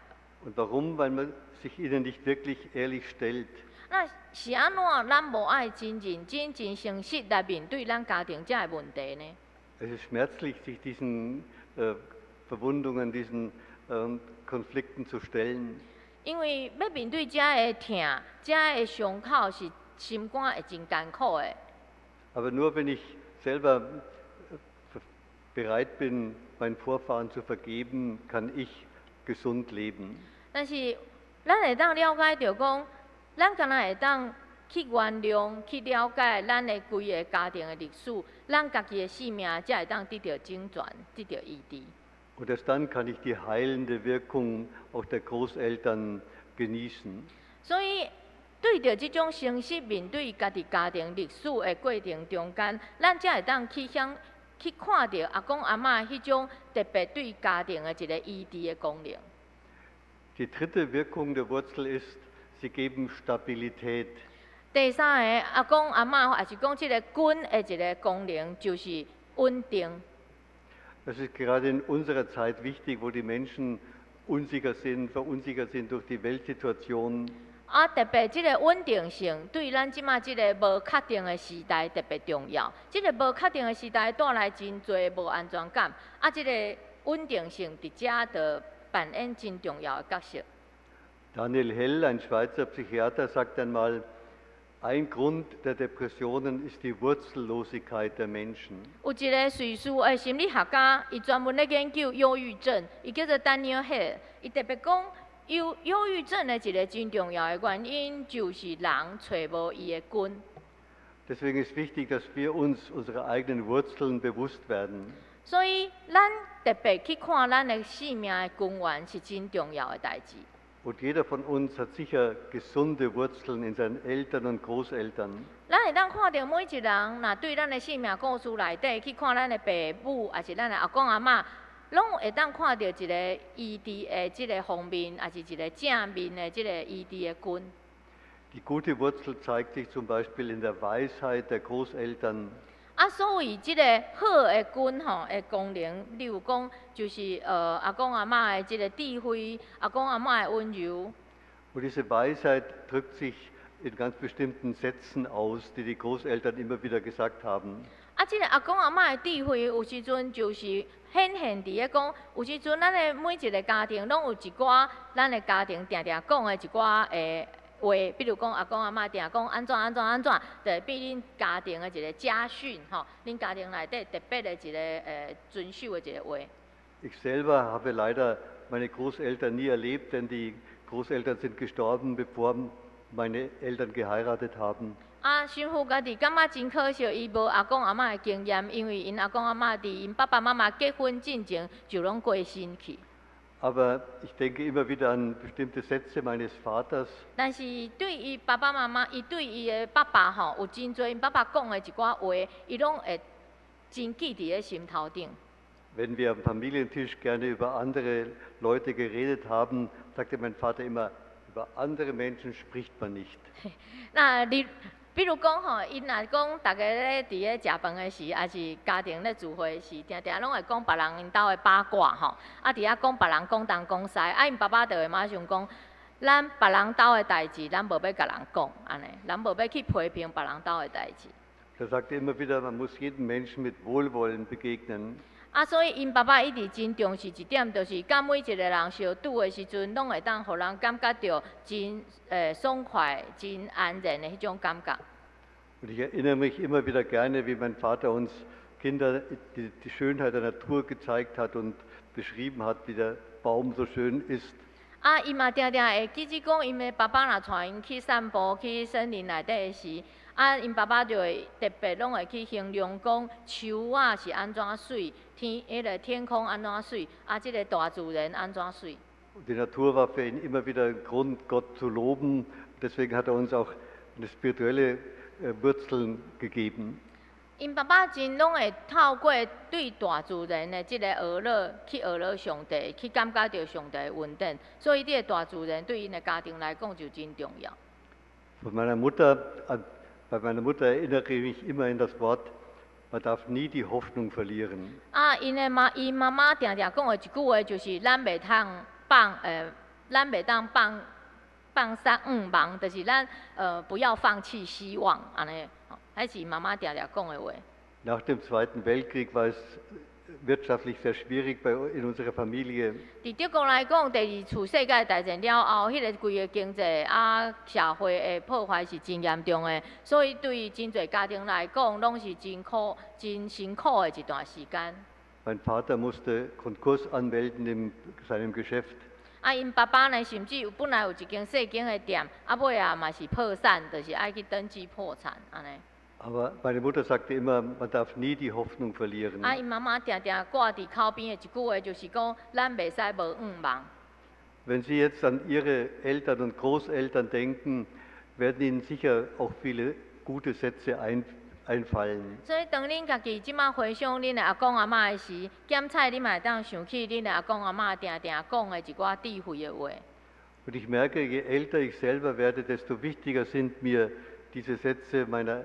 Und warum? Weil man sich ihnen nicht wirklich ehrlich stellt. 那是按怎？咱無愛真認真、真誠實來面對咱家庭遮的問題呢？ Es ist schmerzlich, sich diesen Verwundungen, diesen Konflikten zu stellen. 因為欲面對遮的疼、遮的傷口，是心肝會真艱苦的。 Aber nur wenn ich selber bereit bin, meinen Vorfahren zu vergeben, kann ich gesund leben. 但是咱會當了解著講，咱敢若會當去原諒、去了解咱的規个家庭的歷史，咱家己的性命才會當得著整全、得著醫治。 Und erst dann kann ich die heilende Wirkung auch der Großeltern genießen. 所以，對著這種誠實面對家己家庭歷史的過程中間，咱才會當去享去看著阿公阿嬤彼種特別對家庭的一个醫治的功能。 Die dritte Wirkung der Wurzel ist, sie geben Stabilität. 第三个，阿公阿嬤，抑是講這个根的一个功能，就是穩定。 Das ist gerade in unserer Zeit wichtig, wo die Menschen unsicher sind, verunsichert sind durch die Weltsituation. 啊，特別這个穩定性對咱這馬這个無確定的時代特別重要。這个無確定的時代帶來真濟無安全感，啊，這个穩定性佇遮就扮演真重要的角色。 Daniel Hell, ein Schweizer Psychiater, sagt einmal, ein Grund der Depressionen ist die Wurzellosigkeit der Menschen. 有一个瑞士的心理學家，伊專門咧研究憂鬱症，伊叫做 Daniel Hell。伊特別講，憂鬱症的一个真重要的原因，就是人揣無伊的根。 Deswegen ist wichtig, dass wir uns unserer eigenen Wurzeln bewusst werden. 所以，咱特別去看咱的生命的根源是真重要的代誌。 Und jeder von uns hat sicher gesunde Wurzeln in seinen Eltern und Großeltern. 咱會當看著每一人，若對咱的生命故事內底去看咱的爸母，抑是咱的阿公阿嬤，攏會當看著一个醫治的這个方面，抑是一个正面的這个醫治的根。 Die gute Wurzel zeigt sich zum Beispiel in der Weisheit der Großeltern. 啊，所謂這个好的根吼的功能，例如講，就是阿公阿嬤的這个智慧，阿公阿嬤的溫柔。 Und diese Weisheit drückt sich in ganz bestimmten Sätzen aus, die die Großeltern immer wieder gesagt haben. 啊，這个阿公阿嬤的智慧，有時陣就是顯現佇咧講，有時陣咱的每一个家庭攏有一寡咱的家庭定定講的一寡的話，比如講阿公阿嬤定講按怎按怎按怎，就會變恁家庭的一个家訓吼，恁家庭內底特別的一个遵守的一个話。 Ich selber habe leider meine Großeltern nie erlebt, denn die Großeltern sind gestorben, bevor meine Eltern geheiratet haben. 啊，神父家己感覺真可惜，伊無阿公阿嬤的經驗，因為𪜶阿公阿嬤佇𪜶爸爸媽媽結婚進前就攏過身去。 Aber ich denke immer wieder an bestimmte Sätze meines Vaters. 但是對伊爸爸媽媽，伊對伊的爸爸吼，有真濟𪜶爸爸講的一寡話，伊攏會真記佇咧心頭頂。 Wenn wir am Familientisch gerne über andere Leute geredet haben, sagte mein Vater immer, über andere Menschen spricht man nicht. 那你比如講吼，𪜶若講逐家咧佇咧食飯的時，抑是家庭咧聚會時，定定攏會講別人𪜶兜的八卦吼，啊佇遐講別人講東講西，啊𪜶爸爸就會馬上講，咱別人兜的代誌，咱無欲共人講，按呢，咱無欲去批評別人兜的代誌。 Er sagte immer wieder, man muss jedem Menschen mit Wohlwollen begegnen. 啊，所以𪜶爸爸一直真重視一點，就是佮每一个人相拄的時陣，攏會當予人感覺著真爽快、真安然的彼種感覺。 Und ich erinnere mich immer wieder gerne, wie mein Vater uns Kinder die Schönheit der Natur gezeigt hat und beschrieben hat, wie der Baum so schön ist. 啊，伊嘛定定會記得講，𪜶的爸爸若帶𪜶去散步、去森林內底的時，啊，𪜶爸爸就會特別攏會去形容講樹仔是按怎媠，天彼个天空按怎媠，啊，這个大自然按怎媠。 Und die Natur war für ihn immer wieder ein Grund, Gott zu loben. Deswegen hat er uns auch eine spirituelle Wurzeln gegeben. 𪜶爸爸真攏會透過對大自然的這个呵咾，去呵咾上帝，去感覺著上帝的恩典，所以這个大自然對𪜶的家庭來講就真重要。 Bei meiner Mutter erinnere ich mich immer in das Wort, man darf nie die Hoffnung verlieren. 啊，𪜶媽媽定定講的一句話就是，咱袂當放放喪望，就是咱不要放棄希望，按呢，吼，彼是媽媽定定講的話。 Nach dem Zweiten Weltkrieg war es wirtschaftlich sehr schwierig in unserer Familie. 佇德國來講，第二次世界大戰了後，彼个規个經濟啊社會的破壞是真嚴重的，所以對真濟家庭來講，攏是真苦、真辛苦的一段時間。 Mein Vater musste Konkurs anmelden in seinem Geschäft. 啊，𪜶爸爸呢，甚至有本來有一間細間的店，啊，尾仔嘛是破產，就是愛去登記破產按呢。 Aber meine Mutter sagte immer, man darf nie die Hoffnung verlieren. 啊，𪜶媽媽定定掛佇口邊的一句話，就是講，咱袂使無向望。 Wenn Sie jetzt an Ihre Eltern und Großeltern denken, werden Ihnen sicher auch viele gute Sätze einfallen. 所以，當恁家己這馬回想恁的阿公阿嬤的時，檢採你嘛會當想起恁的阿公阿嬤定定講的一寡智慧的話。 Und ich merke, je älter ich selber werde, desto wichtiger sind mir diese Sätze meiner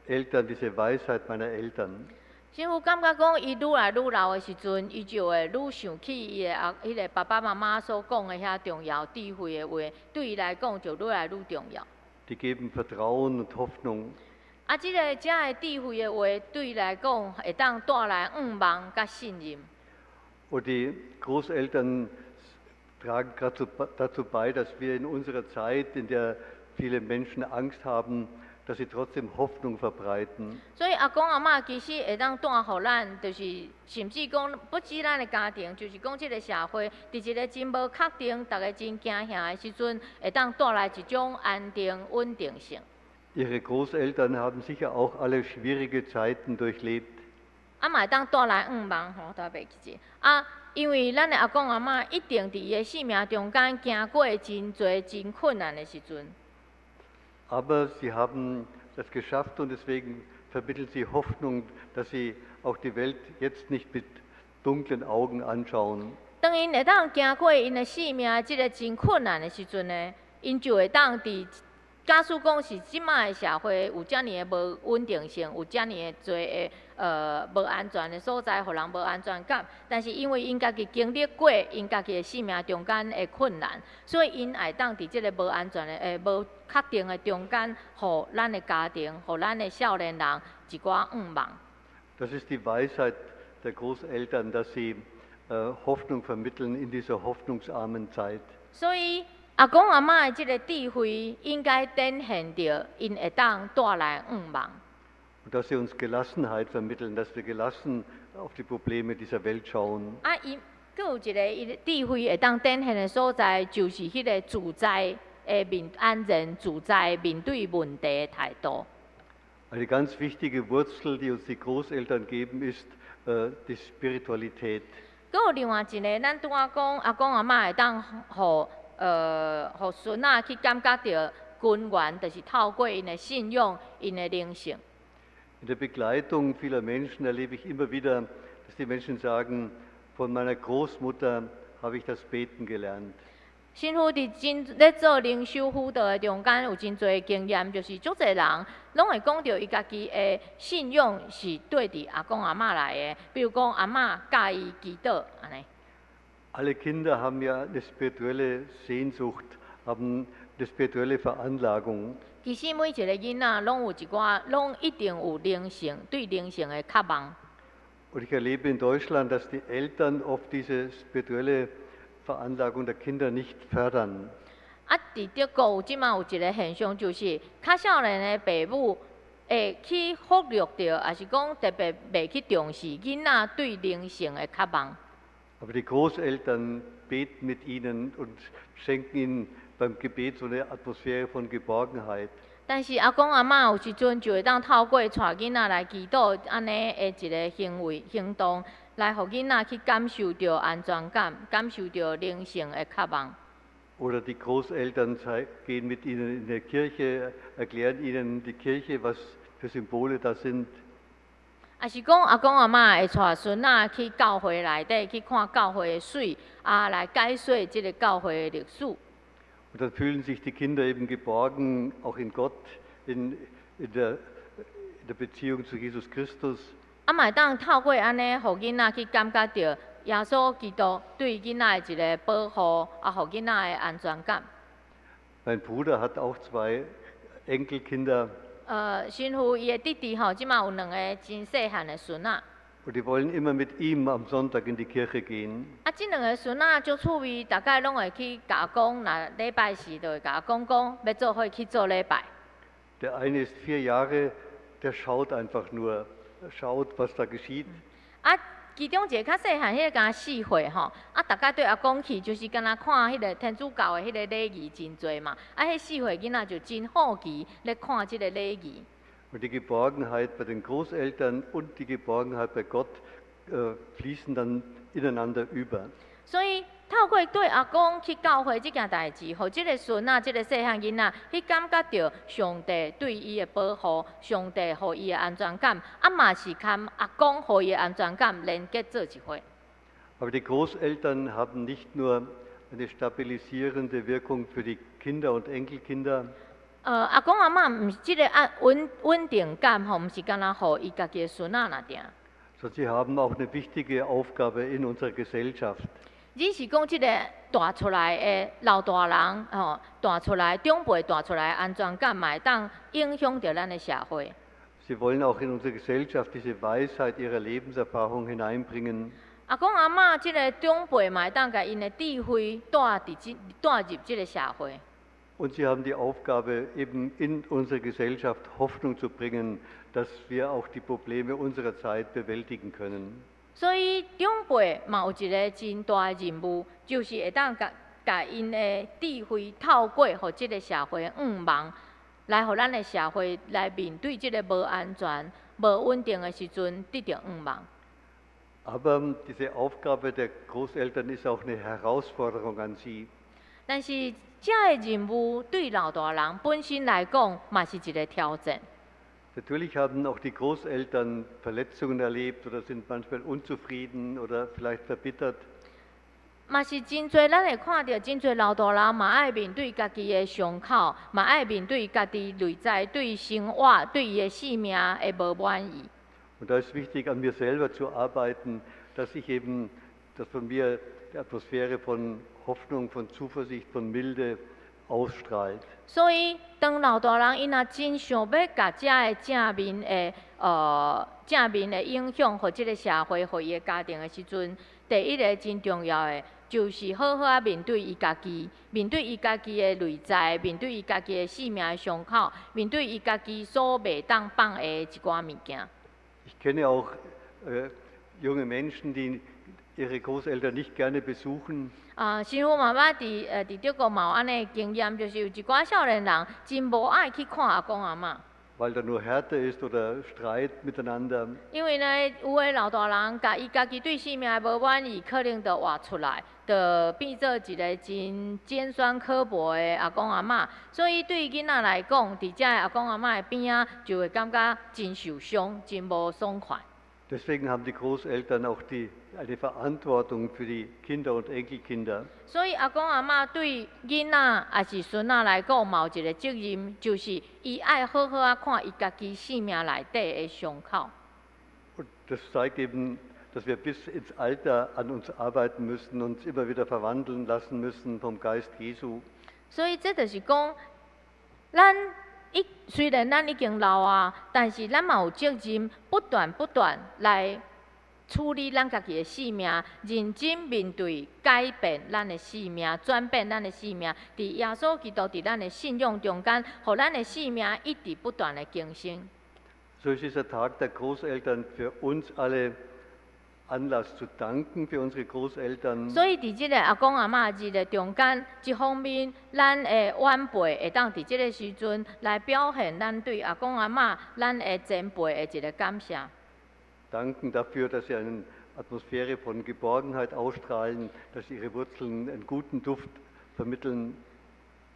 Eltern, diese Weisheit meiner Eltern. 師父感覺講，伊愈來愈老的時陣，伊就會愈想起伊的阿彼個爸爸媽媽所講的遐重要智慧的話，對伊來講就愈來愈重要。 Die geben Vertrauen und Hoffnung. 啊，這个遮的智慧的話，對伊來講會當帶來向望佮信任。 Und die Großeltern tragen gerade dazu bei, dass wir in unserer Zeit, in der viele Menschen Angst haben, dass sie trotzdem Hoffnung verbreiten. 所以阿公阿嬤其實會當帶予咱，就是甚至講不止咱的家庭，就是講這个社會，佇一个真無確定、逐家真驚嚇的時陣，會當帶來一種安定、穩定性。 Ihre Großeltern haben sicher auch alle schwierige Zeiten durchlebt. 啊，嘛會當帶來向望吼，特別記者啊，因為咱的阿公阿嬤一定佇伊的生命中間經過真濟真困難的時陣。 Aber sie haben das geschafft und deswegen vermitteln sie Hoffnung, dass sie auch die Welt jetzt nicht mit dunklen Augen anschauen. 當𪜶會當行過𪜶的生命這个真困難的時陣呢，𪜶就會當佇假使講是這馬的社會有遮爾的無穩定性，有遮爾的濟的無安全的所在，予人無安全感。但是因為𪜶家己經歷過𪜶家己的生命中間的困難，所以𪜶會當佇這个無安全的、無確定的中間，予咱的家庭、予咱的少年人一寡向望。 Das ist die Weisheit der Großeltern, dass sie Hoffnung vermitteln in dieser hoffnungsarmen Zeit. 所以阿公阿嬤的這个智慧，應該展現著𪜶會當帶來向望。 Und dass sie uns Gelassenheit vermitteln, dass wir gelassen auf die Probleme dieser Welt schauen. 啊，伊閣有一个伊的智慧會當展現的所在，就是彼个自在的面安然自在面對問題的態度。 Eine ganz wichtige Wurzel, die uns die Großeltern geben, ist die Spiritualität. 閣有另外一个，咱拄仔講阿公阿嬤會當予孫仔去感覺著根源，就是透過𪜶的信仰、𪜶的靈性。 In der Begleitung vieler Menschen erlebe ich immer wieder, dass die Menschen sagen, von meiner Großmutter habe ich das Beten gelernt. 神父佇真咧做靈修輔導的中間，有真濟經驗，就是足濟人攏會講著伊家己的信仰是對佇阿公阿嬤來的，比如講阿嬤教伊祈禱按呢。 Alle Kinder haben ja eine spirituelle Sehnsucht, haben eine spirituelle Veranlagung. 其實每一个囡仔攏有一寡，攏一定有靈性，對靈性的渴望。 Und ich erlebe in Deutschland, dass die Eltern oft diese spirituelle Veranlagung der Kinder nicht fördern. 啊，佇德國有這馬有一个現象，就是較少年的爸母會去忽略著，抑是講特別袂去重視囡仔對靈性的渴望。 Aber die Großeltern beten mit ihnen und schenken ihnen beim Gebet so eine Atmosphäre von Geborgenheit. 但是阿公阿嬤有時陣就會當透過帶囡仔來祈禱，按呢的一个行為行動，來予囡仔去感受著安全感，感受著靈性的渴望。 Oder die Großeltern gehen mit ihnen in die Kirche, erklären ihnen die Kirche, was für Symbole da sind. 抑是講阿公阿嬤會帶孫仔去教會內底去看教會的媠，啊，來解說這个教會的歷史。 Und dann fühlen sich die Kinder eben geborgen, auch in Gott, in der Beziehung zu Jesus Christus. 啊，嘛會當透過按呢，予囡仔去感覺著耶穌基督對囡仔的一个保護，啊，予囡仔的安全感。 Mein Bruder hat auch zwei Enkelkinder 神父伊的弟弟吼，這馬有兩个真細漢的孫仔。 und die wollen immer mit ihm am Sonntag in die Kirche gehen. 啊，這兩个孫仔足趣味，逐擺攏會去共講，若禮拜四就會共講講，欲做伙去做禮拜。 Der eine ist 4 Jahre, der schaut einfach nur, schaut, was da geschieht. 啊，其中一个較細漢，彼個敢若4歲吼，啊，逐擺對阿公去，就是敢若看彼個天主教的彼個禮儀真濟嘛，啊，彼4歲囡仔就真好奇咧看這個禮儀。 Und die Geborgenheit bei den Großeltern und die Geborgenheit bei Gott fließen dann ineinander über. 所以透過綴阿公去教會這件代誌，予這个孫仔、這个細漢囡仔去感覺著上帝對伊的保護，上帝予伊的安全感，啊嘛是佮阿公予伊的安全感連結做一伙。 Aber die Großeltern haben nicht nur eine stabilisierende Wirkung für die Kinder und Enkelkinder, 阿公阿嬤毋是這个安穩穩定感吼，毋是干焦予伊家己的孫仔爾爾， sondern sie haben auch eine wichtige Aufgabe in unserer Gesellschaft. 只是講這个帶出來的老大人吼，帶出來長輩帶出來的安全感，嘛會當影響著咱的社會。 Sie wollen auch in unsere Gesellschaft diese Weisheit ihrer Lebenserfahrung hineinbringen. 阿公阿嬤這个長輩嘛會當共𪜶的智慧帶佇這帶入這个社會。 Und sie haben die Aufgabe, eben in unsere Gesellschaft Hoffnung zu bringen, dass wir auch die Probleme unserer Zeit bewältigen können. 所以長輩嘛有一个真大的任務，就是會當共共𪜶的智慧透過予這个社會向望，來予咱的社會來面對這个無安全、無穩定的時陣，得著向望。 Aber diese Aufgabe der Großeltern ist auch eine Herausforderung an sie. 但是，這个任務對老大人本身來講，嘛是一个挑戰。 Natürlich haben auch die Großeltern Verletzungen erlebt oder sind manchmal unzufrieden oder vielleicht verbittert. 嘛是真濟，咱會看著真濟老大人嘛愛面對家己的傷口，嘛愛面對家己內在對生活、對伊的性命的無滿意。 Und da ist wichtig, an mir selber zu arbeiten, dass von mir die Atmosphäre von Hoffnung, von Zuversicht, von Milde ausstrahlt. 所以，當老大人𪜶若真想欲共遮个正面的影響，予這个社會、予伊的家庭的時陣，第一个真重要的，就是好好仔面對伊家己，面對伊家己的內在，面對伊家己的性命的傷口，面對伊家己所袂當放下的一寡物件。 Ich kenne auch junge Menschen, die ihre Großeltern nicht gerne besuchen. 啊，神父媽媽佇德國嘛有按呢經驗，就是有一寡少年人真無愛去看阿公阿嬤。 weil da nur Härte ist oder Streit miteinander. 因為呢，有的老大人共伊家己對性命無滿意，可能就活出來，就變做一个真尖酸刻薄的阿公阿嬤。所以對囡仔來講，佇遮的阿公阿嬤的邊仔，就會感覺真受傷，真無爽快。 Deswegen haben die Großeltern auch eine Verantwortung für die Kinder und Enkelkinder. 所以阿公阿嬤對囡仔抑是孫仔來講，嘛有一个責任，就是伊愛好好仔看伊家己性命內底的傷口。 Und das zeigt eben, dass wir bis ins Alter an uns arbeiten müssen, uns immer wieder verwandeln lassen müssen vom Geist Jesu. 所以這就是講，咱已雖然咱已經老啊，但是咱嘛有責任，不斷不斷來處理咱家己的性命，認真面對改變咱的性命，轉變咱的性命。佇耶穌基督佇咱的信仰中間，予咱的性命一直不斷的更新。 So ist dieser Tag der Großeltern für uns alle Anlass zu danken für unsere Großeltern. 所以，佇這个阿公阿嬤日的中間，一方面，咱的晚輩會當佇這个時陣來表現咱對阿公阿嬤、咱的前輩的一个感謝。 Danken dafür, dass sie eine Atmosphäre von Geborgenheit ausstrahlen, dass ihre Wurzeln einen guten Duft vermitteln.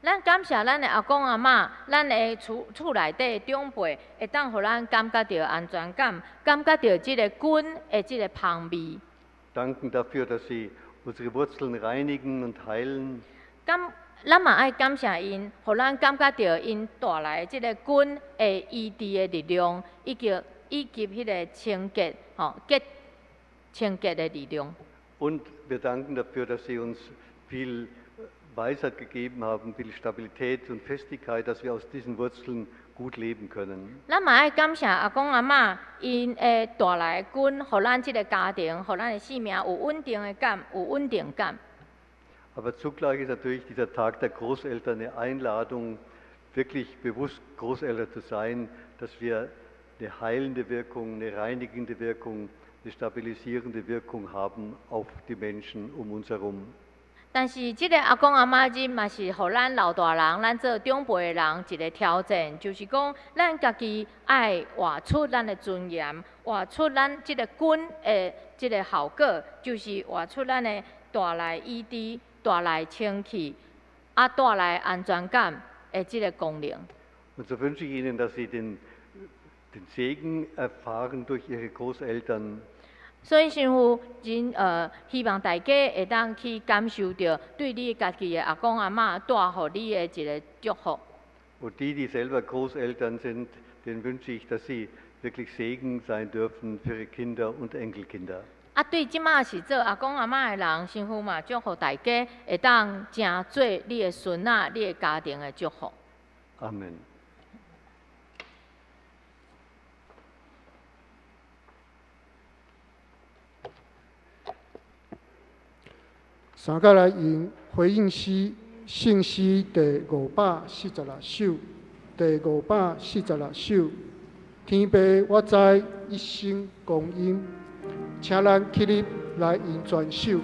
咱感謝咱的阿公阿嬤，咱的厝厝內底的長輩，會當予咱感覺著安全感，感覺著這个根的這个芳味。 Danken dafür, dass sie unsere Wurzeln reinigen und heilen. 感咱嘛愛感謝𪜶，予咱感覺著𪜶帶來的這个根的醫治的力量，以及彼个清潔吼潔清潔的力量。 Und wir danken dafür, dass sie uns viel Weisheit gegeben haben, viel Stabilität und Festigkeit, dass wir aus diesen Wurzeln gut leben können. 咱嘛愛感謝阿公阿嬤，𪜶會帶來的根，予咱這个家庭，予咱的性命有穩定的感，有穩定感。 Aber zugleich ist natürlich dieser Tag der Großeltern eine Einladung, wirklich bewusst Großeltern zu sein, dass wir eine heilende Wirkung, eine reinigende Wirkung eine stabilisierende Wirkung haben auf die Menschen um uns herum. 但是，這个阿公阿嬤日嘛是予咱老大人、咱做長輩的人一个挑戰，就是講咱家己愛活出咱的尊嚴，活出咱這个根的這个效果，就是活出咱的帶來醫治、帶來清氣，啊帶來安全感的這个功能。 Und so wünsche ich Ihnen, dass Sie den Segen erfahren durch Ihre Großeltern. 所以，神父真希望大家會當去感受著對你家己的阿公阿嬤帶予你的一个祝福。 Und die, die selber Großeltern sind, denen wünsche ich, dass sie wirklich Segen sein dürfen für ihre Kinder und Enkelkinder. 啊，對這馬是做阿公阿嬤的人，神父嘛祝福大家會當成做你的孫仔、你的家庭的祝福。 Amen. 三個來用回應詩，聖詩第546首，第546首。天父，我知一生光陰，請咱起立來用全首。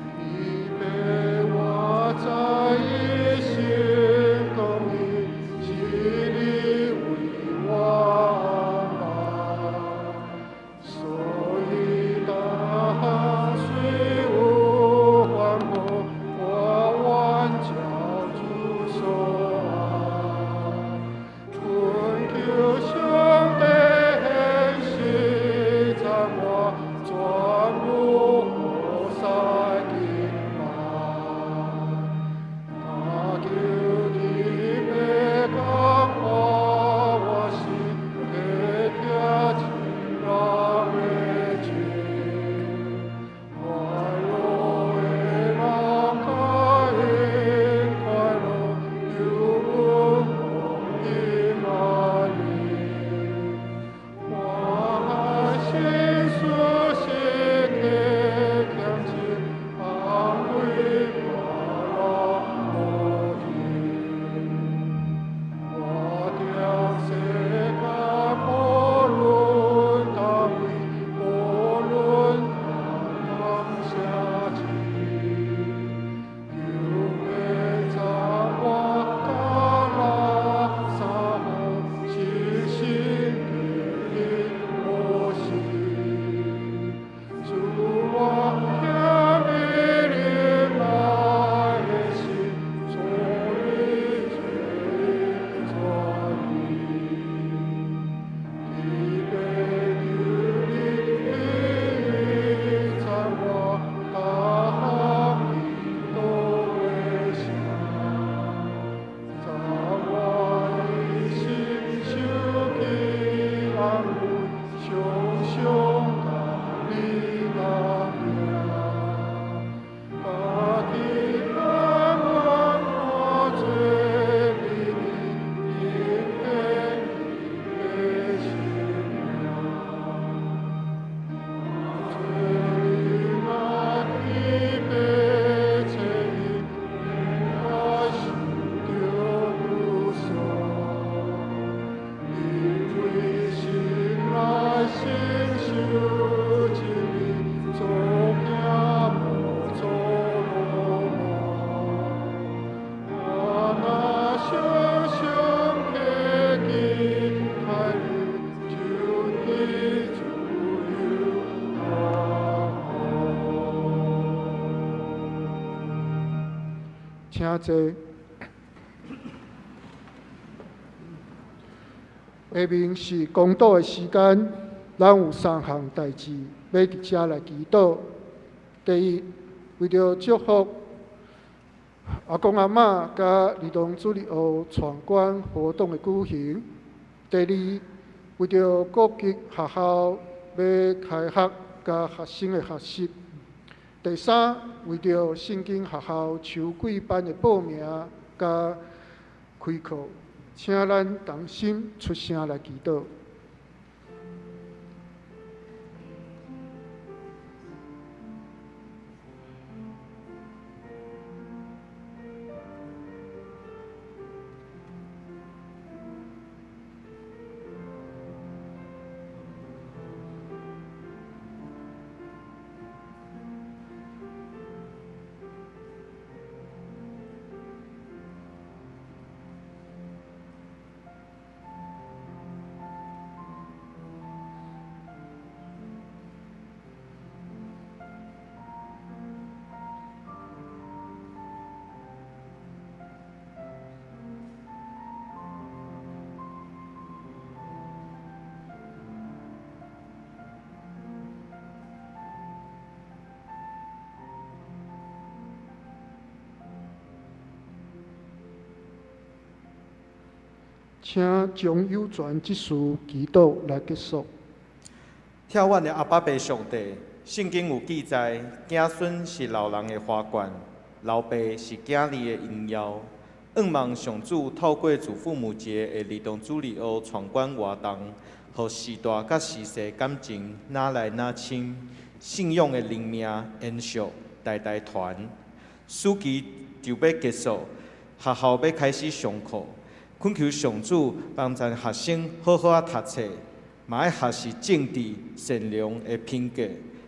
天父，我知一生光陰，是你為我安排，所以大漢雖有煩惱，我願照主所愛，懇求上帝顯示讚我，全無好使敬拜。但求天父感化我心，體貼親人的情，快樂的人皆因快樂，求阮平安寧。我愛心事時刻懇求，安慰別人無停。我踮世間，無論佗位，無論擔當啥志，求父讚我甲垃三好，實心給予無私。主我向你憐愛的心，從你這轉移。天父求你讚我，大行祈禱的聲，讚我一生受起安慰，常常佮你同行。家己甘願活做你的應的生命。做你天父找伊，應該受著無數。因為心內承受真理，做囝無做老母。我若常常提起開你，就得自由大好。請坐。下面是公禱的時間，咱有三項代誌欲佇遮來祈禱。第一，為著祝福阿公阿嬤佮兒童主日學闖關活動的舉行。第二，為著國際學校欲開學佮學生的學習。第三，為著聖經學校秋季班的報名佮開課，請咱同心出聲來祈禱。請將有傳執事祈禱來結束。疼阮的阿爸父上帝，聖經有記載，子孫是老人的華冠，老爸是囝兒的榮耀。向望上主透過祖父母節的兒童主日學創館活動，予世代佮時勢感情愈來愈深，信仰的靈命延續代代傳。暑期就欲結束，學校欲開始上課，懇求上主幫助學生好好仔讀冊，嘛愛學習正直、善良的品格，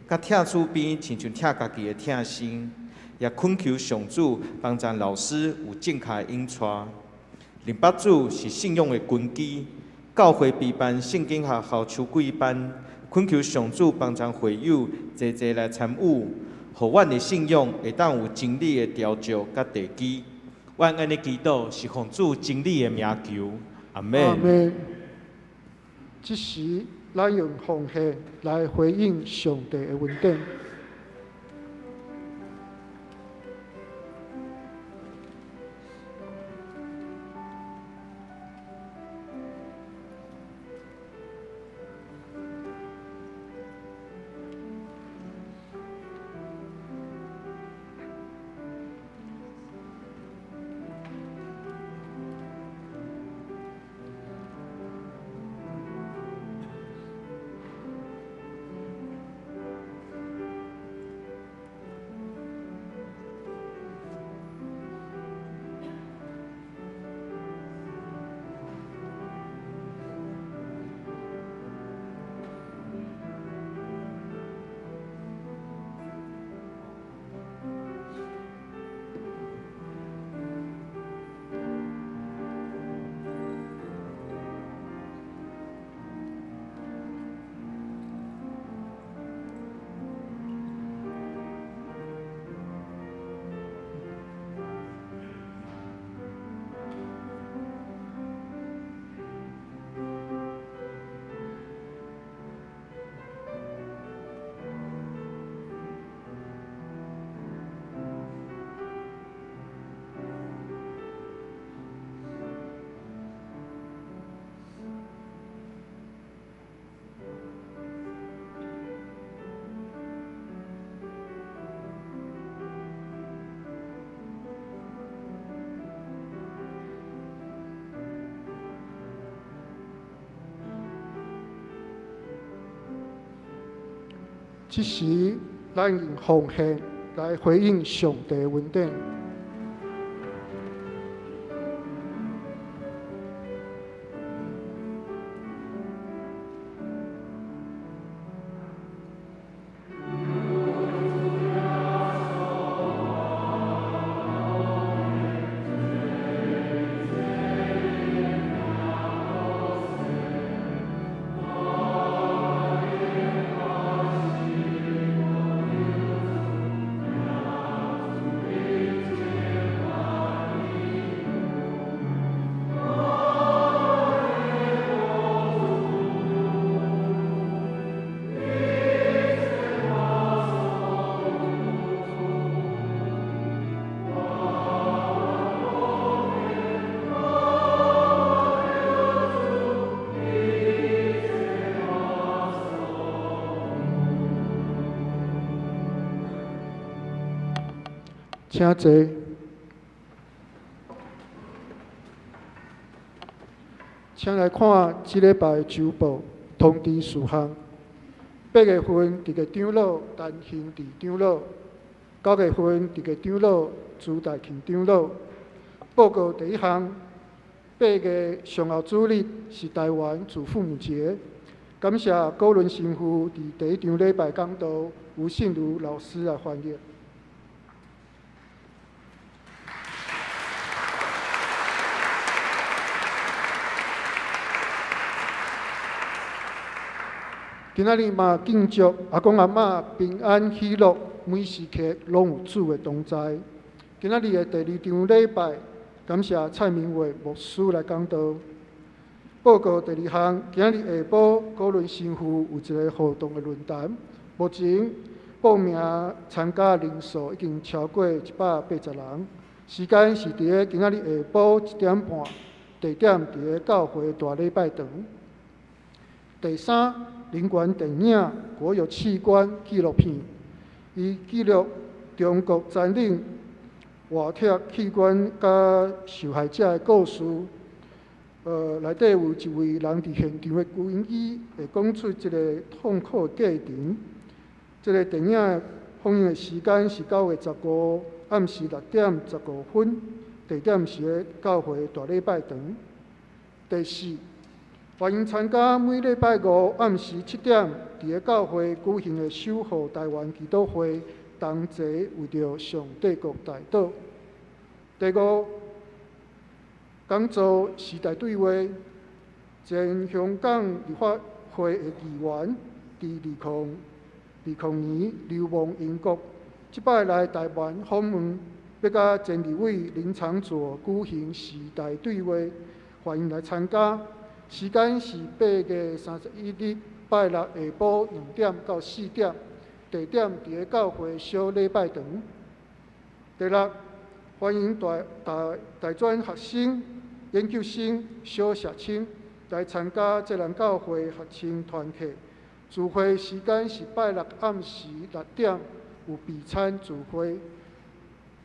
佮疼厝邊親像疼家己的疼心。也懇求上主幫助老師有正確的引帶。認捌主是信仰的根基，教會備辦聖經學校秋季班，懇求上主幫助會友齊齊來參與，予阮的信仰會當有真理的雕琢佮地基。阮按呢祈禱是奉主真理的名求，阿們。阿們。這時，咱用奉獻來回應上帝的恩典。這時，咱用奉獻來回應上帝的恩典。請坐。請來看這禮拜的週報通知事項。8月份佇個長老陳興智長老，9月份佇個長老朱大慶長老。報告第一項，8月上後主日是台灣祖父母節，感謝高倫神父佇第一場禮拜講道，吳信如老師來翻譯。今仔日嘛敬祝阿公阿嬤平安喜樂，每時刻攏有主的同在。今仔日的第二場禮拜，感謝蔡明偉牧師來講道。報告第二項，今仔日下晡高倫神父有一個活動的論壇，目前報名參加人數已經超過180人。時間是佇咧今仔日下晡1點半，地點佇咧教會大禮拜堂。第三，人權電影《國有器官》紀錄片，伊記錄中國殘忍活摘器官佮受害者的故事。內底有一位人佇現場的軍醫會講出這个痛苦的過程。這个電影放映的時間是9月15暗時6點15分，地點是佇教會大禮拜堂。第四，歡迎參加每禮拜五暗時7點，佇咧教會舉行的守護台灣祈禱會，同齊為著上帝國代禱。第五，講座時代對話，前香港立法會的議員，佇2020年流亡英國，這擺來台灣訪問，欲佮前立委林昶佐舉行時代對話，歡迎來參加。時間是8月31日拜六下晡2點到4點，地點佇咧教會小禮拜堂。第六，歡迎大專學生、研究生、小學生來參加這人教會學生團契。聚會時間是拜六暗時6點，有備餐聚會。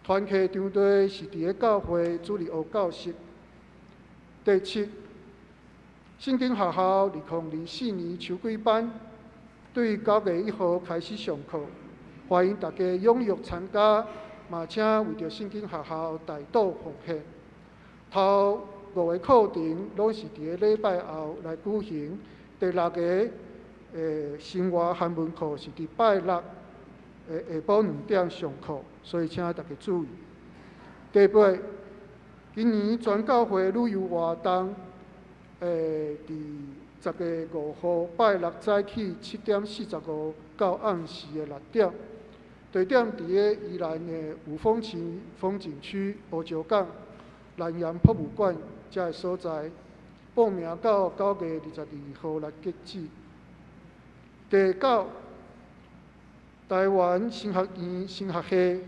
團契場地是佇咧教會主日學教室。第七，聖經學校2024年秋季班對9月1號開始上課，歡迎大家踴躍參加，嘛請為著聖經學校代禱奉獻。頭五个課程攏是佇咧禮拜後來舉行，第六个生活韓文課是佇拜六下晡2點上課，所以請大家注意。第八，今年全教會旅遊活動，佇10月5號拜六早起7點45到暗時的6點，地點佇咧宜蘭的五峰旗風景區烏石港南洋博物館遮个所在。報名到9月22號來截止。第九，台灣神學院神學系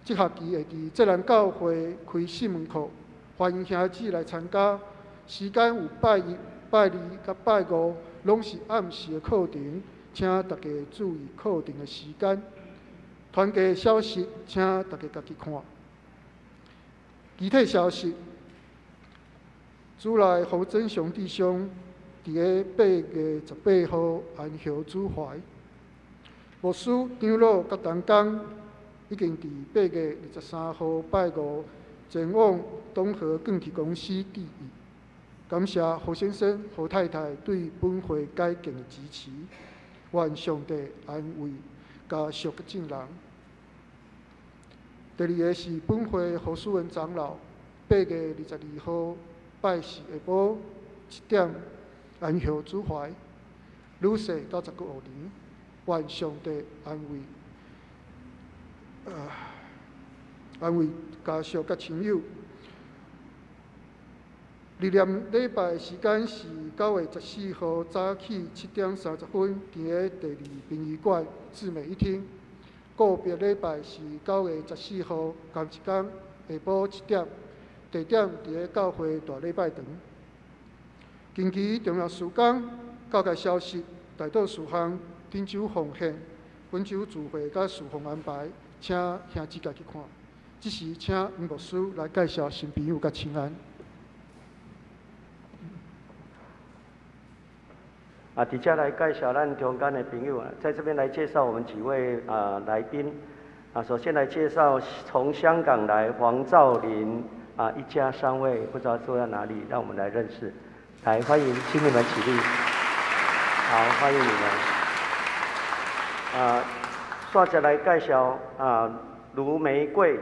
這學期會佇浙南教會開四門課，歡迎兄姊來參加。時間有拜一、拜二、佮拜五，攏是暗時的課程，請大家注意課程的時間。團契的消息，請大家家己看。其他消息，主內侯真雄弟兄佇咧8月18號安息主懷。牧師長老佮同工已經佇8月23號拜五前往東和鋼鐵公司致意。感謝何先生、何太太對本會改建的支持，願上帝安慰家屬佮眾人。第二个是本會何書文長老，8月22號拜四下晡1點安息主懷，女婿99年，願上帝安慰，安慰家屬佮親友。禮念禮拜時間是9月14號早起7點30分，佇咧第二殯儀館姊妹一廳。告別禮拜是9月14號仝一工下晡7點，地點佇咧教會大禮拜堂。近期重要事工、教界消息、代禱事項、頂週奉獻、本週聚會佮事奉安排，請兄姊家己看。這時請黃牧師來介紹新朋友佮請安。啊，佇遮來介紹咱中間的朋友啊，在這邊來介紹我們幾位啊來賓。啊，首先來介紹從香港來黃兆麟啊，一家三位，不知道坐在哪裡，讓我們來認識。來，歡迎，請你們起立。好，歡迎你們。啊，煞著來介紹啊，盧玫瑰，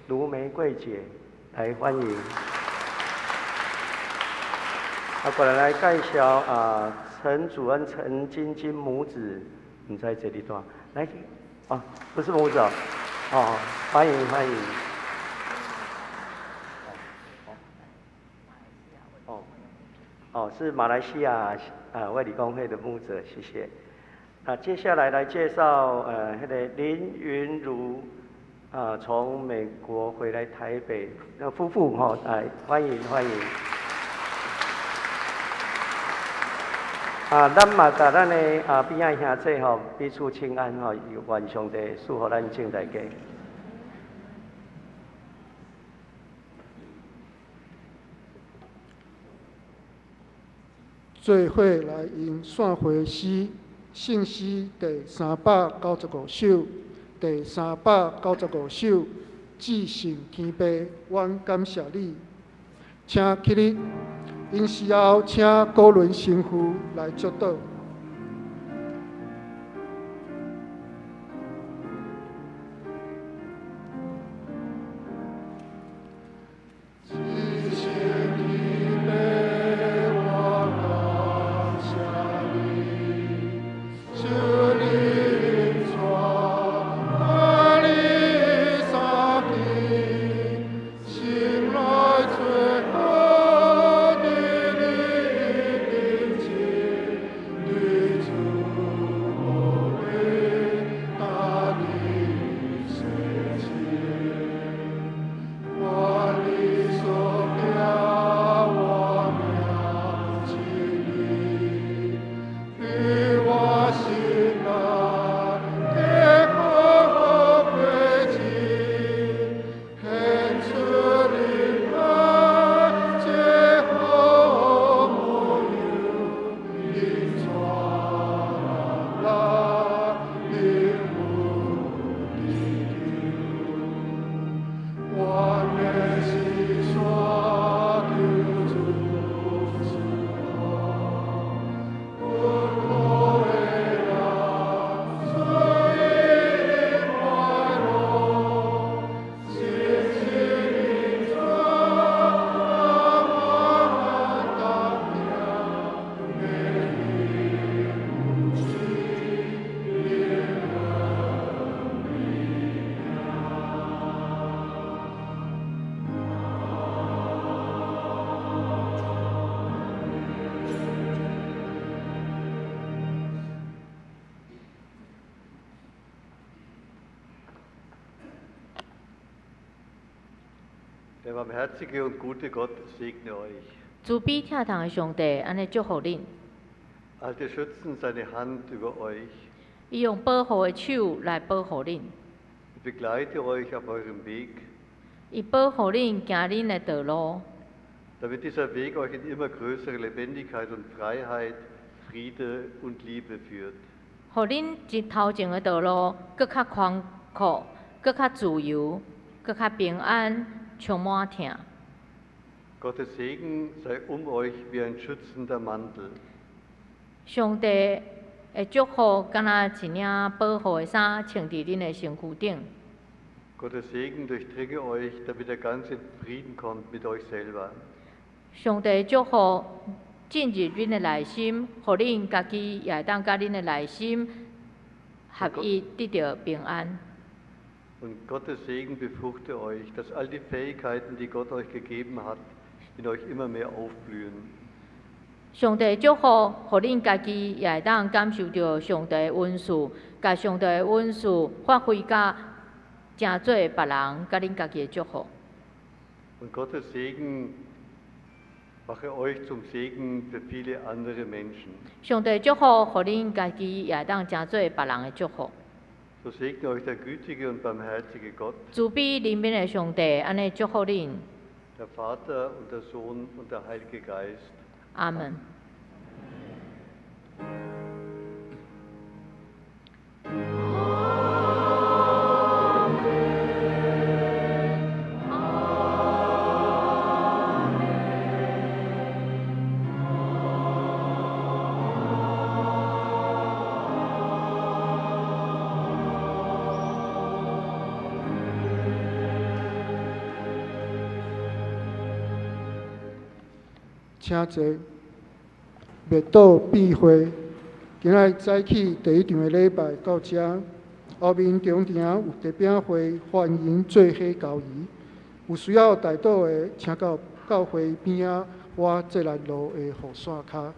盧玫瑰姐，來歡迎。啊，過來來介紹啊，陳祖恩、陳晶晶母子，毋知這裡多，來，哦，不是母子哦，哦，歡迎歡迎。哦，哦，是馬來西亞衛理公會的牧者，謝謝。那接下來來介紹那個林雲如，從美國回來台北，那夫婦哈，來歡迎歡迎。啊，咱嘛共咱的邊仔兄弟吼彼此請安吼，願上帝賜予咱眾大家。做伙來用散會詩，聖詩第395首，第395首，至聖天父，阮感謝你，請起立。因時後，請高倫神父來祝禱。 Der barmherzige und gute Gott segne euch. 慈悲疼痛的上帝，按呢祝福恁。 Halte schützend seine Hand über euch. 伊用保護的手來保護恁。 Begleite euch auf eurem Weg. 伊保護恁行恁的道路。 Damit dieser Weg euch in immer größere Lebendigkeit und Freiheit, Friede und Liebe führt. 予恁這頭前的道路閣較寬闊，閣較自由，閣較平安，充滿疼。 Gottes Segen sei um euch wie ein schützender Mantel. 上帝的祝福，敢若一領保護的衫，穿佇恁的身軀頂。 Gottes Segen durchdringe euch, damit ihr ganz in Frieden kommt mit euch selber. 上帝祝福進入恁的內心，予恁家己也會當佮恁的內心合一，得著平安。 Und Gottes Segen befruchte euch, dass all die Fähigkeiten, die Gott euch gegeben hat, in euch immer mehr aufblühen. 上帝祝福，予恁家己也會當感受著上帝的恩賜，共上帝的恩賜發揮甲成做別人佮恁家己的祝福。 Und Gottes Segen mache euch zum Segen für viele andere Menschen. 上帝祝福，予恁家己也會當成做別人的祝福。 So segne euch der gütige und barmherzige Gott, 慈悲憐憫的上帝，按呢祝福恁。 der Vater und der Sohn und der Heilige Geist. 阿門。請坐。默禱閉會，今仔日早起第一場的禮拜到這，後面中場有特餅會，歡迎做伙交誼。有需要代禱的，請到教會邊仔我濟南路的雨傘跤。